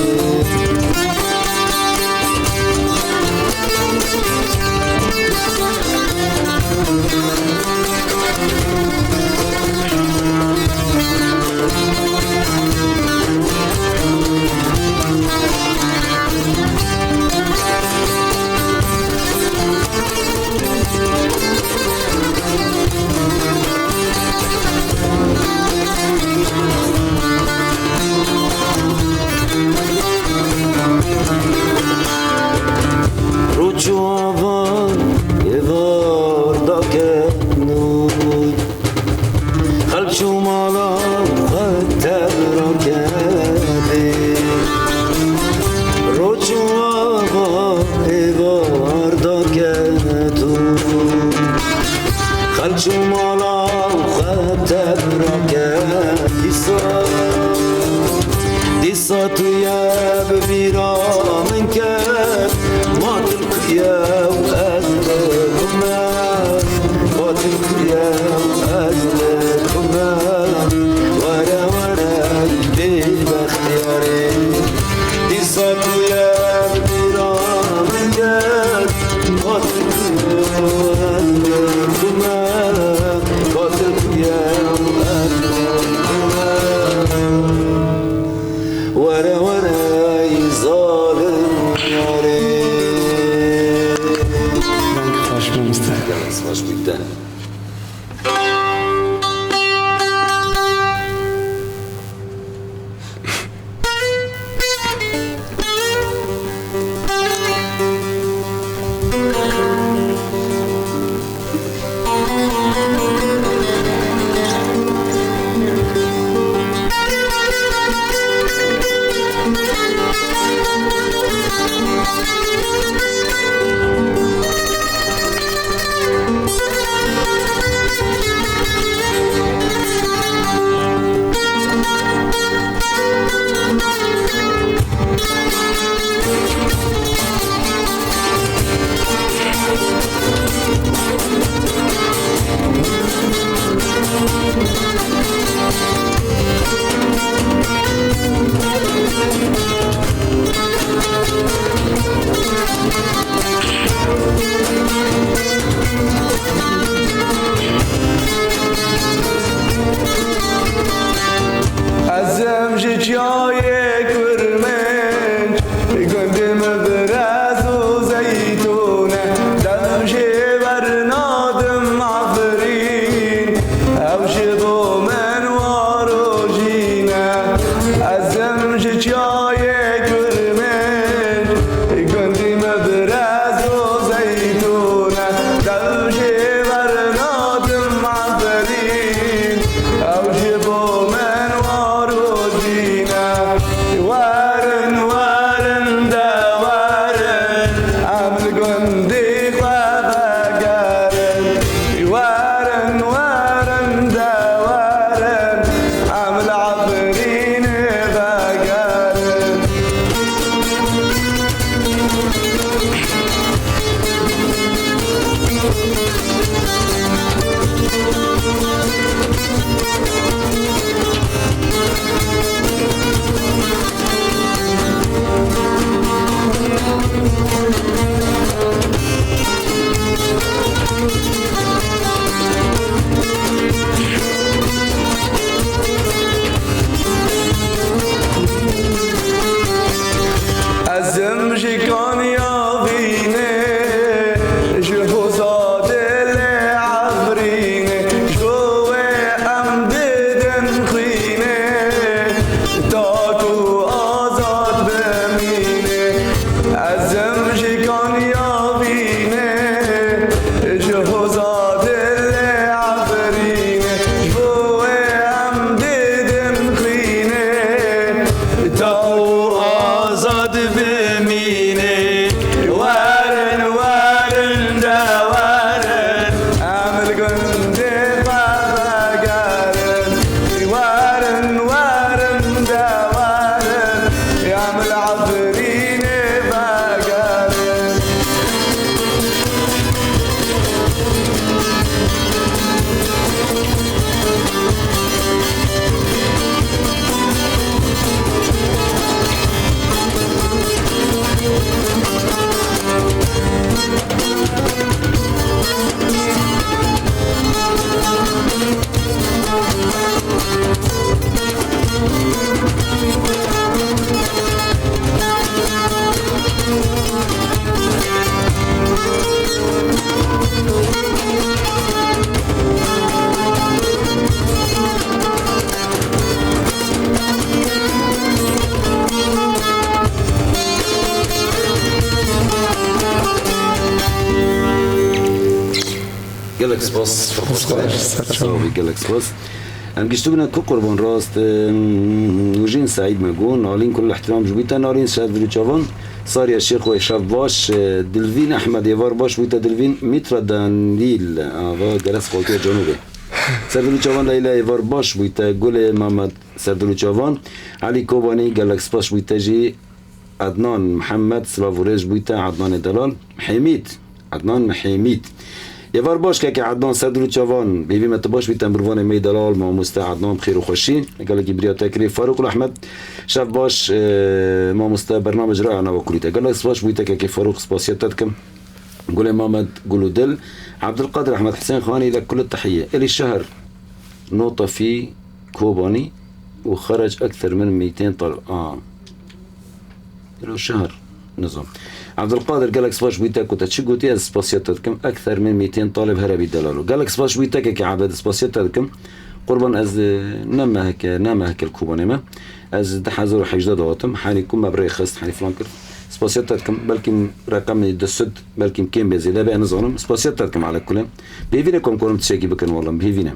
Roç û avan êvar daket nûr. Xelk çû mala xwe tevra kerdê. Roç û ava êvar daket û xelk çû mala xwe tevra ket. Dîsa, dîsa tu ye bi bîra min ket. Qatil ku ye û ez li ku me, qatil ku ye û ez li ku me, were were bêbextiyarê. Dîsa ku ye bîra min ket, qatil ku ye û ez li ku me, qatil ku ye û ez li ku me. Were were ey zalim yarê. Danke, Faşma Mustafa. Savaş bitti. Gelek spas. Spas, spas. Sağ ol, gelek spas. Em giştibûne ku Qurban Rast, em, Nûjîn Seîd me got, Nalîn kul ihtiram ji bo te, Nalîn Serdil û Çavan, Sariya Şêxo, şev baş, e, Dilvîn Ehmed, êvar baş bo te Dilvîn, Mîtra Danîl, ava gerek skoltiya Canûbê. Serdil û Çavan Leyla, êvar baş bo te, Gulê Mehmed, Serdil û Çavan, Elî Kobanî, gelek spas bo te jî, Ednan Mihemed, silav û rêz bo te, Ednanê delal, Hêmîd, Ednan Hêmîd. Êvar baş keke Ednan Serdil û Çavan, bêvî me tu baş bî, tembûrvanê me yê delal, mamoste Ednan bi xêr û xweşî. Gelekî biriya te kirê Farûq û Ehmed. Şev baş, e, mamoste bernamej raya nava kulî te. Gelek spas bû te keke Farûq, spasiya te dikim. Gulê Mamed, Gul û Dil. Abdulkadir Ehmed Husên Xanî, lek kul tehiye. Elî Şehr, nota fî Kobanî û xerec ekter min mîtên tal-, a. Elo şehr. Nizam. Abdulkadir, gelek spas bû te ku te çi gotî, ez spasiya te dikim. Ekter min mîtên talib here bî delalo. Gelek spas bû te keke Ebed, spasiya te dikim. Qurban ez, e, ne meheke, ne meheke li Kobanê me. Ez di hezar û hejdeh de hatim. Herî ku me bi rê xist, herî filan kir. Spasiya te dikim. Belkî reqemê di sed, belkî kêm bê, zêde bê, nizanim. Spasiya te dikim, ala kulê. Bêvîne ku em karin tiştekî bikin, wala, bêvîne.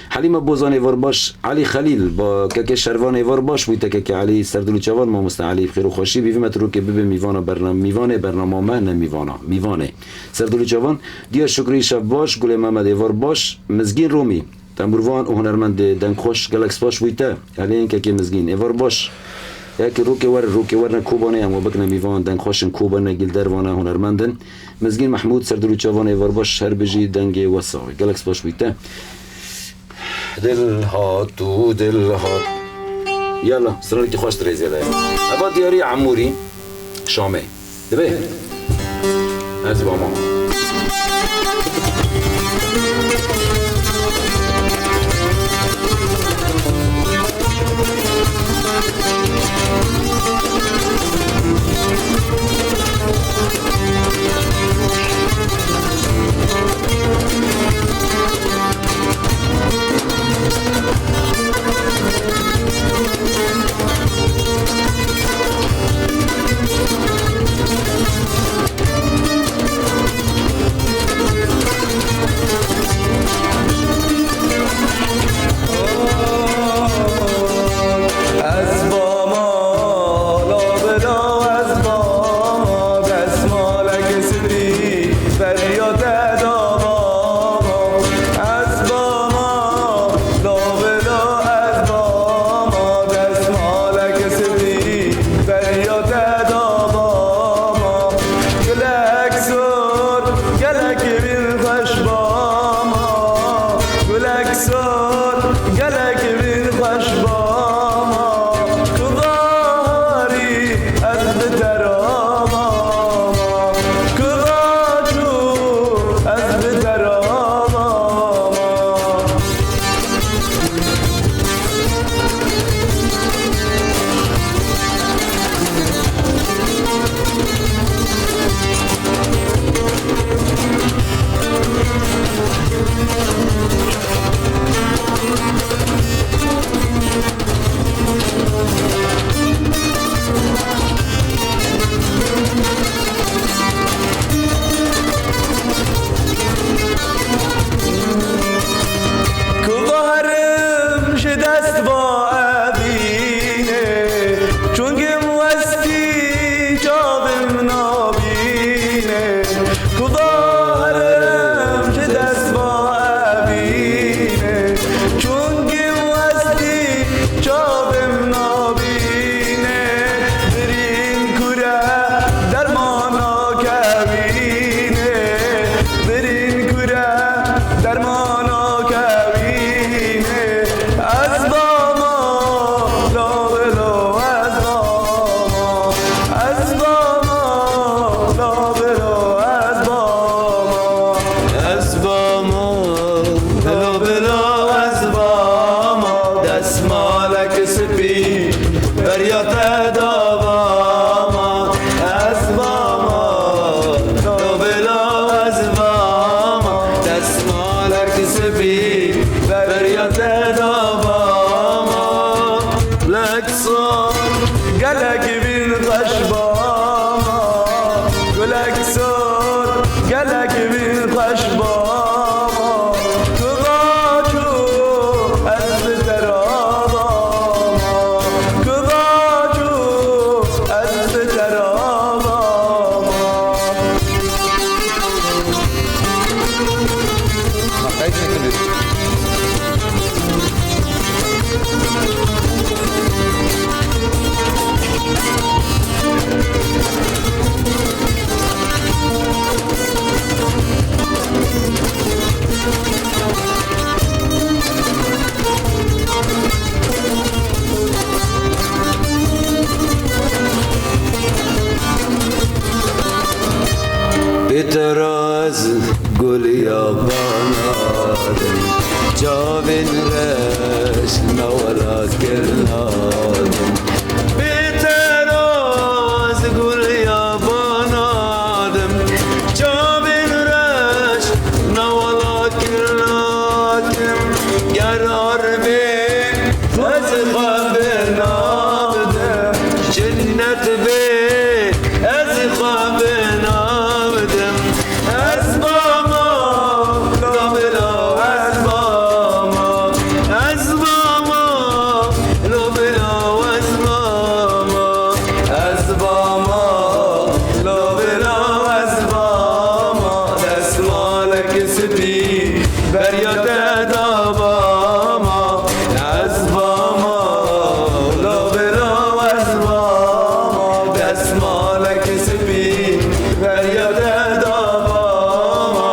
Helîma Bozanê, êvar baş, Elî Xelîl, ba kekê Şervanê, êvar baş bû te kekê Elî, Serdil û Çavan, mamoste Elî, bi xêr û xweşî, bîvî me tu rokê bibe mîvana bernam-, mîvanê bernama me, ne mîvana, mîvanê. Serdil û Çavan, Diya Şukrî, şev baş, Gulê Mehmed, êvar baş, Mizgîn Romî, tembûrvan û hunermendê dengxweş, gelek spas bû te, Elî kekê Mizgîn, êvar baş. Yekê rokê wer, rokê wer ne Kobanê, em we bikine mîvan, dengxweş in, Kobanê, gil dervan e, hunermend in. Mizgîn Mehmûd, Serdil û Çavan, êvar baş, her bijî, dengê we sax. Gelek spas bû te. Dil hat û dil hat. Yala, sirrekî xweş dirêzê de. Eva diyarî Emûrî, Şamê. Dibe. Ez bama. Ez bama, la bila ez bama, destmalek spî, beriya te da bama. Ez bama, la bila ez bama, destmalek spî, beriya te da bama. Gulek sor, gelek bin xweş bama. Gulek sor, gelek bin xweş bama. Tu baharî, ez bi te re mama. Tu baçû, ez bi te re mama. Ku baharim ji dest va evîne, çungim westî çavim nabîne. Ku baharim ji dest va evîne, çungim westî çavim nabîne. Birîn kure dermana kevîne, birîn kure dermana kevîne. Ez bama, la bila ez bama. Ez bama, la bila ez bama. Ez bama, la bila ez bama. Destmalek spî, beriya te da bama. Ez bama, la bila ez bama. Destmalek spî, beriya te da bama. Lek sor, gelek bin xweş bama. Gulek sor, gelek bin xweş bama. Gulya banadim, çavên reş newala kirnadim. Bêteraz gulya banadim, çavên reş newala kirnadim. Ger arbê ez xwe bi nav dim, cinnet bê ez xwe bi nav dim. Ez bama, lo bila ez bama. Ez bama, lo bila ez bama. Ez bama, lo bila ez bama. Destmalek spî beriya te da bama. Ez bama, lo bila ez bama. Destmalek spî beriya te da bama.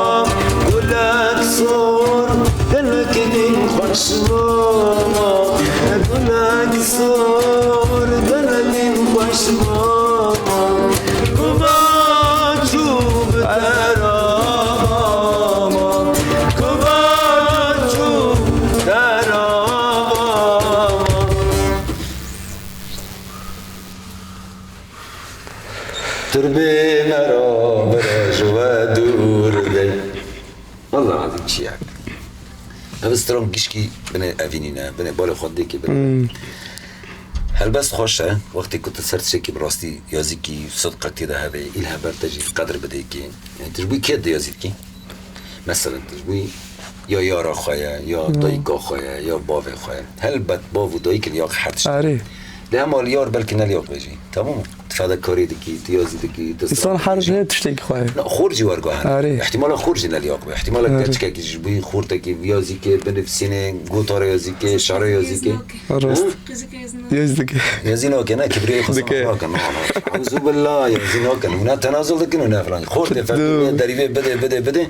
Gulek sor, gelek din xweş bama. Gulek sor, gelek din xweş bama. Kuva çû bi te re bama. Kuva çû bi te re bama. Turbê me ra bira ji we dûr dey. Wallahî ezîm çi ye. Ev stran gişkî binê evînî ne, binê balê xwendekê binê. Hmm. Helbest xweş e, wextê ku tu ser tiştekî bi rastî yazîkî sidqek tê de hebe, îl heber te jî qedir bidê kê. Yani tu ji bo kê diyazî dikî? Meselen tu ji bo ya yara xwe ye, ya Hmm. dayika xwe ye, ya bavê xwe ye. Helbet bav û dayik liyaq her tişt. Erê. Lê hema li yar belkî ne liyaq be jî. Tamam mı? Tu fedekarî dikî, tu yazî dikî, tu Însan stran her dikî. Her tiştekî xwe ye. Na, xor jî werga hene. Erê. Îhtimala xor jî ne liyaq be. Îhtimala Erê. Keçikekî ji bo xortekî yazîkê, binivîsînê, gotara yazîkê, şara yazîkê. Rast. Ha? Yazî dike. Yazî nake, ne, kibriyayê xwe Dike. Sema nake, na, na. Euzubillah, yazî nake. Hûn ne tenazul dikin, hûn ne filan. Xortê Dur. Fekirê derîvê bide, bide, bide.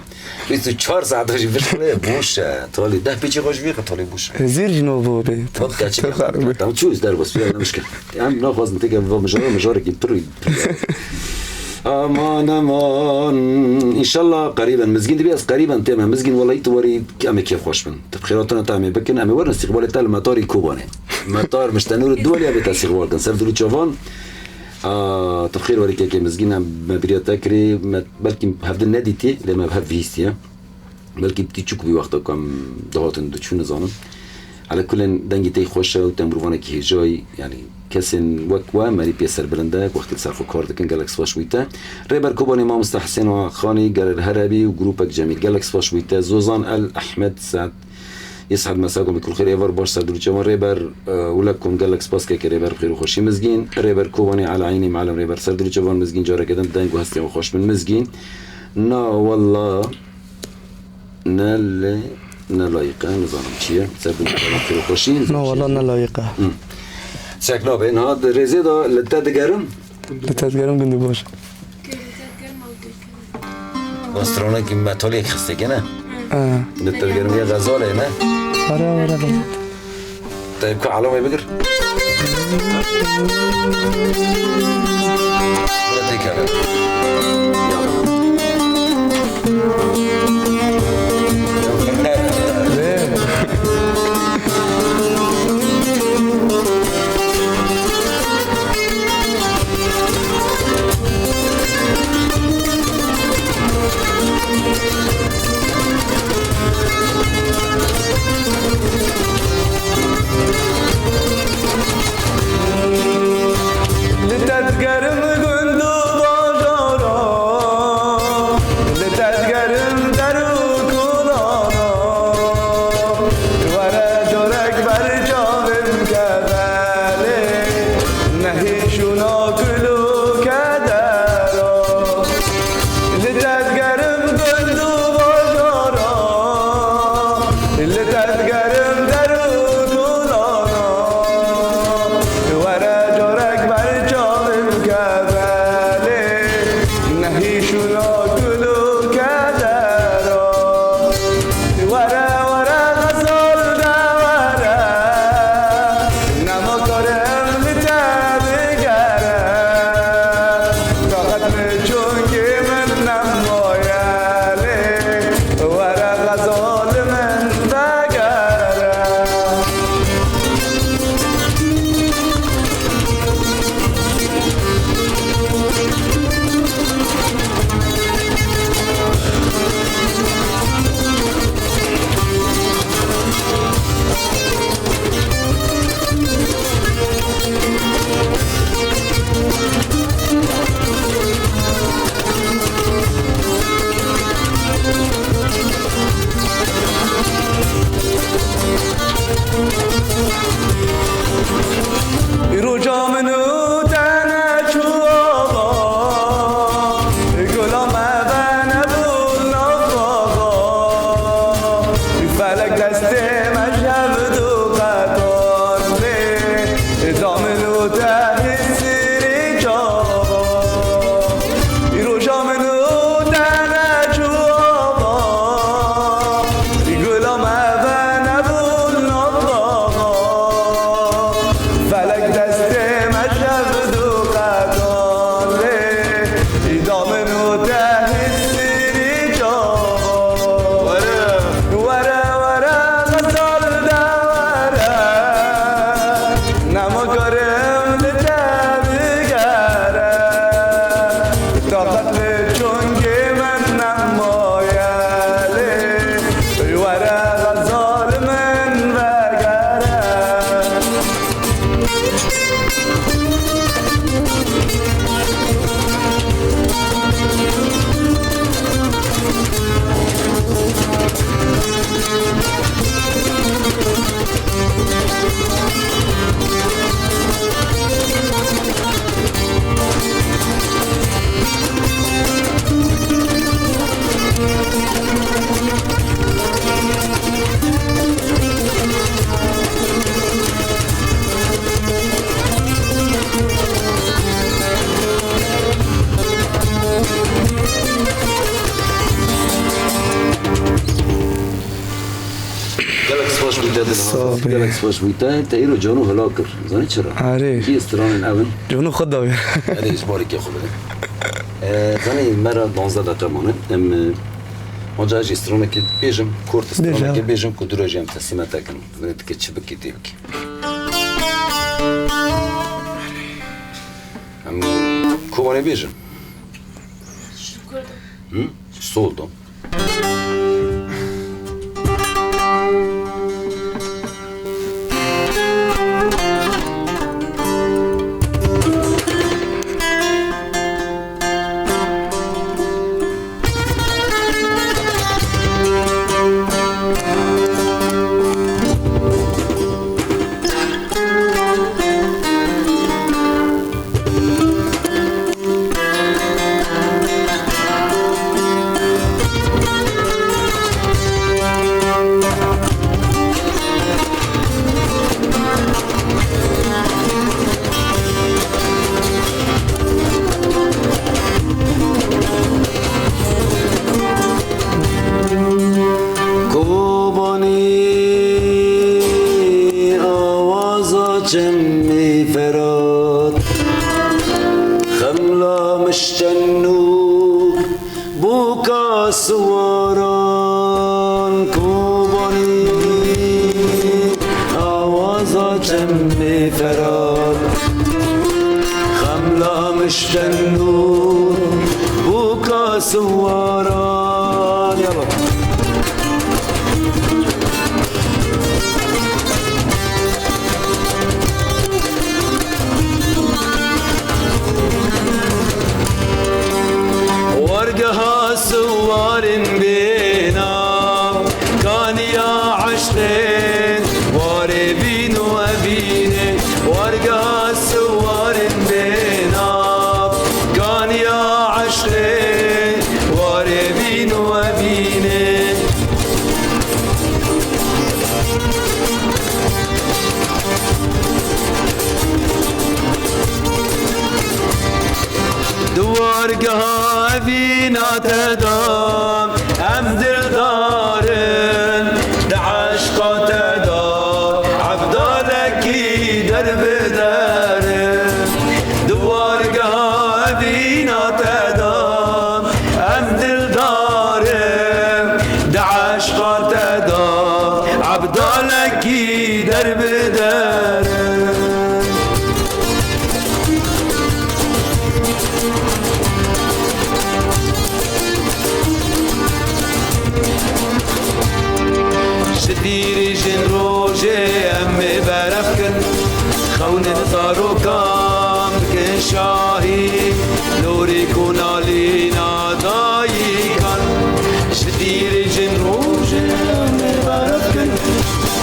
Bîst û çar saet jî bişkile, boş e. Talî deh pîçê xwe ji vî qe talî boş e. Zîr jî no bo be. Bak, gerçek. Tamam, çû iz derbas, filan ne mişkil. Em naxwazin têke va mijara, mijarekî pir, pir. Aman, aman. Înşallah qerîben. Mizgîn dibî ez qerîben tême. Mizgîn, wellahî tu werî em ê kêfxweş bin. Tu bi xêratana te em ê bikin. Em ê werin îstîqbalê te li metarî Kobanê. Metar Miştenûr Duwelî ya bê te îstîqbal kin. Ser dil û çavan. Aa, tu bi xêr werî kekê Mizgîn, em me biriya te kirî, me belkî hevdin nedîtî, lê me bi hev bihîstiye. Belkî bi tî çûk bî wexta ku em dihatin diçûn, nizanim. Ele kulên dengî te xweş e û te mirovanekî hêja yî, yanî kesên wek we merî pê serbilind e, wextê li ser xwe kar dikin, gelek spas wî te. Rêber Kobanê Mamoste Hesên Xanî, ger her hebî û grûpek Cemîl, gelek spas wî te. Zozan El Ehmed Saad, Yesad Mesakom, Kulxêr Êvar baş ser dil û çavan Rêber, e, Wlekom, gelek spas keke Rêber, xêr û xweşî Mizgîn. Rêber Kobanê Ela Eynî Mealem Rêber ser dil û çavan Mizgîn, careke din deng û hestê xwe xweş bin Mizgîn. Na wella ne lê ne layîq e, nizanim çi ye. Ser dil û çavan xêr û xweşî. No, wella ne layîq e. Hı. Çek nabe, niha di rêzê de li te digerim. Li te digerim gundî baş. Astronekî metalê xisteke ne? Ha. Li te digerim ya xezalê ne? Ara, ara, ara. Te ku alamê bigir. Bira têkeve. Li te digerim gund û bajara, li te digerim der Sağ ol. Gelek spas bû te, te îro cano hela kir. Zanî çira? Erê. Kî stranên ew in? Cano xwe dawî. Erê, ji barê kê xwe bide. Ee, zanî me re duwazdeh deqe mane. Em, e, anca ez jî stranekê bêjim, kort stranekê bêjim ku dûre jî em teslîme te kin. Vê dike çi bikî tê bikî. Em Kobanê bêjin. Hı? Sol do. Kobanî awaza çemê Ferat, xemla mişten û bûka siwaran. Kobanî awaza çemê Ferat, xemla mişten û bûka siwaran. Yala. Wargeha siwarên bêna, kaniya eşqê, warê bîn û evînê. Wargeha siwarên bêna, kaniya eşqê, warê bîn û evînê. Di wargeha evîna te de em dildar in, di eşqa te de evdalekî derbeder in. Di wargeha evîna te de em dildar in, di eşqa te de evdalekî derbeder in. Ji dîrîjên rojê em ê berev kin, xewnên zarokan bikin şahî, norî ku nalîna dayikan. Ji dîrîjên rojê em ê berev kin,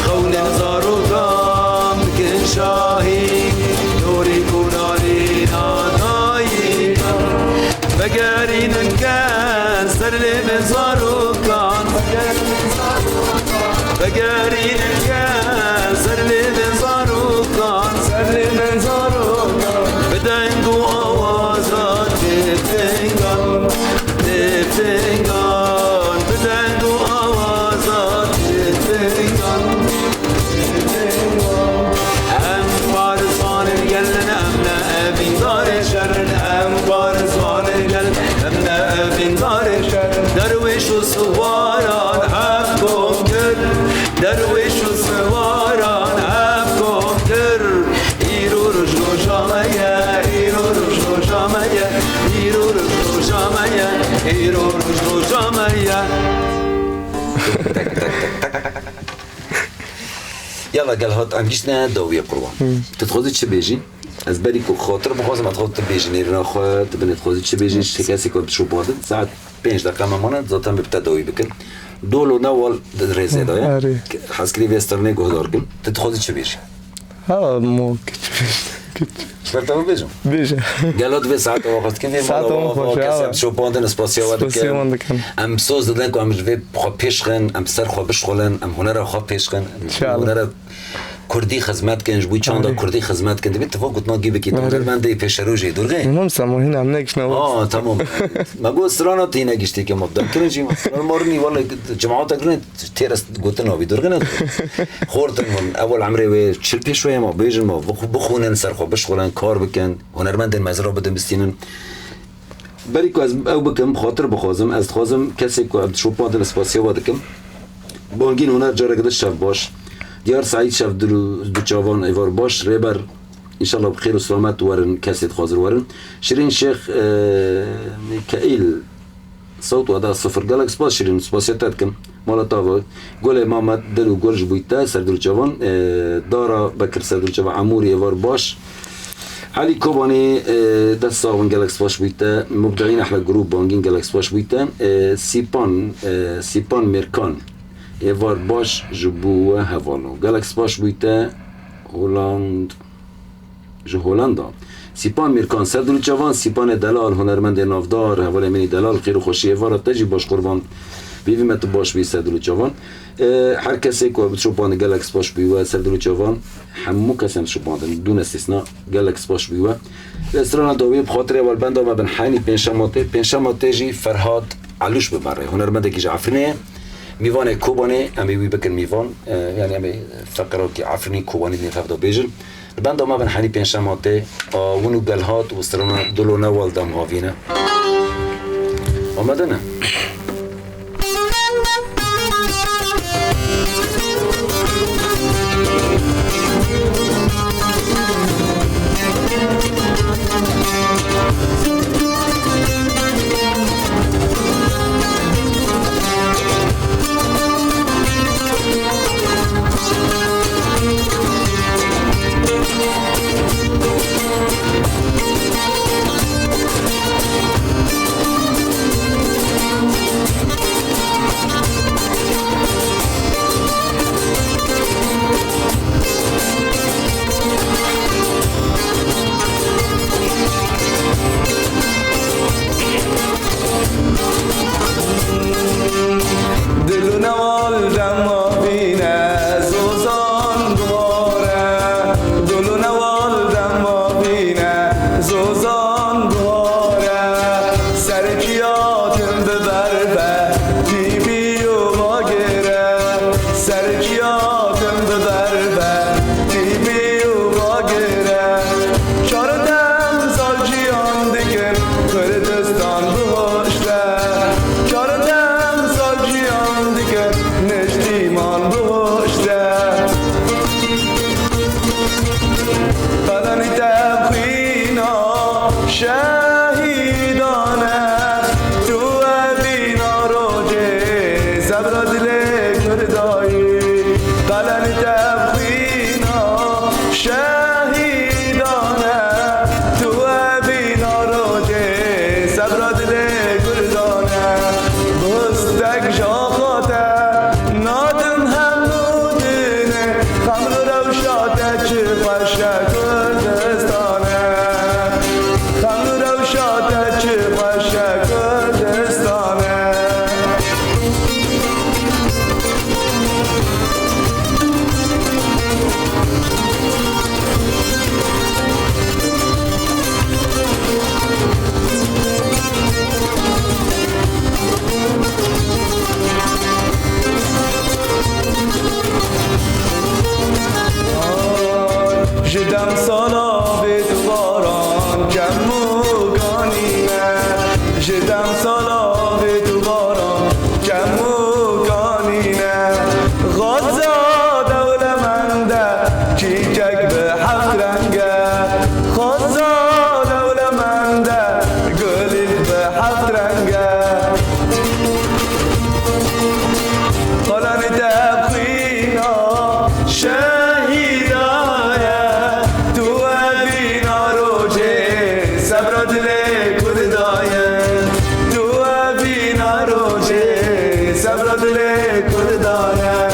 xewnên zarokan bikin şahî, norî ku nalîna dayikan. Vegerînin ke ser lêvên zarokan. Vegerînin ke ser lêvên zarokan. Ser lêvên zarokan. Bi deng û awaza têfingan. Têfingan. Bi deng û awaza têfingan. Em parizvanên gel in, em ne evîndarê şer in. Em parizvanên gel in, em ne evîndarê şer in. Derwêş û siwaran hev kom kir. Derwêş û siwaran hev kom kir. Îro roj roja me ye, îro roj roja me ye, îro roj roja me ye, îro roj roja me ye. Yala gel hat em giştine dawiyê qurban. Hı. Tu dixwazî çi bêjî? Ez berî ku xatir bixwazim, ez dixwazim tu bêjî nêrîna xwe, tu binê dixwazî çi bêjî, ji kesê ku şopandin, saet pênc deqa me mane, zaten bi te dawî bikin. Dolo ne wal di rêzê de ye. Erê. Hezkirî vê stranê guhdar kim. Tu dixwazî çi bêjî? Ha, mo, kiç bêjî. Ji ber te bibêjim. Bêje. Gelo divê saet ava xwestkî vê Saet mala ava ava xweş, kesê ya. Şopandin spasiya we Spasiya dikin. wan dikin. Em soz didin ku em ji vê xwe pêş xin, em ser xwe bişxulin, em hunera xwe pêş xin, em İnşallah. hunera Kurdî xizmet kin, ji bo çanda Erê. Kurdî xizmet kin. Dibê tu va gotina gî bikî. Erê. Hunermendê pêşerojê, durgê? Tamam, Samo, hîn em negişne. Aa, tamam. Me got strana tê negiştê ke me bidan. Kirin jî me stran marnî, wele cemaata kirin têres gotin nabî, durgê ne. Xortin hûn, ewel emrê wê çil pêş wê ma bêjin ma, bixu-, bixûnin ser xwe, bişxulin, kar bikin. Hunermendên mezin re bidin bistînin. Berî ku ez ew bikim, xatir bixwazim, ez dixwazim kesê ku em dişopandin, ez spasiya we dikim. Bangîn Huner careke din şev baş. Diyar Seîd şev dil û du çavan êvar baş. Rêber, înşallah bi xêr û selamet werin, kesê dixwazin werin. Şirîn Şêx, e, Mîkaîl, sewt weda sifir. Gelek spas Şirîn, spasiya te dikim. Mala te ava. Gulê Mamed, dil û gul ji bo te, ser dil û çavan. E, Dara Bekir, ser dil û çavan. Emûrî êvar baş. Elî Kobanî, e, dest sax bin, gelek spas ji bo te. Mubdayîn Ehmed Grûp Bangîn, gelek spas ji bo te. E, Sîpan, e, Sîpan Mêrkan, êvar baş ji bo we hevalo. Gelek spas ji bo te. Holand, ji Holanda. Sîpan Mêrkan, ser dil û çavan, Sîpanê Delal, hunermendê navdar, hevalê min î Delal, xêr û xweşî êvara te jî baş qurban. Bêvî me tu baş bî ser dil û çavan. E, her kesê ku bi şopandin gelek spas bû we ser dil û çavan. Hemû kesên şopandin, dûne îstîsna, gelek spas bû we. Lê strana dawî bi xatirê we li benda me bin, heynî pênşema tê, pênşema tê jî Ferhat Elûş bi me re. Hunermendekî ji Efrînê ye. Mîvanê Kobanê, em ê wî bikin mîvan. E, yani em ê feqerakî Efrînî Kobanî di nêv hev de bêjin. Li benda me bin, heynî pênşema tê, a, win û gel hat û strana Dilo Newal dem havîne. Amade ne? Dil û newal dema bîne zozan guhare. Dil û newal dema bîne zozan guhare. Serkiya tim bi berve tîbî û bagire. Serkiya tim bi berve tîbî û bagire. Çar dem sal jiyan dikin, Kurdistan bihuşte. Çar dem sal jiyan dikin, niştîman bihuşte. Qalanî te xwîna şehîdan e, tu evîna rojê sebra dilê Kurda yî. Qalanî te xwîna şehîdan e, tu evîna rojê sebra dilê Kurdan e. Bistek ji axa te nadim hemû dinê, xem li rewşa te çi xweş e Kurdistan e. Xem li rewşa te çi xweş e Kurdistan e. Ji dem sala vê tu baran kem û kanî ne. Ji dem sala vê tu baran kem û kanî ne. Xweza dewlemend e, çîçek bi heft reng e. Xweza dewlemend e, gulîk bi heft reng e. Qalanî te xwîna şehîda ye, tu evîna rojê sebra dilê Kurda ye. Tu evîna rojê sebra dilê Kurda ye.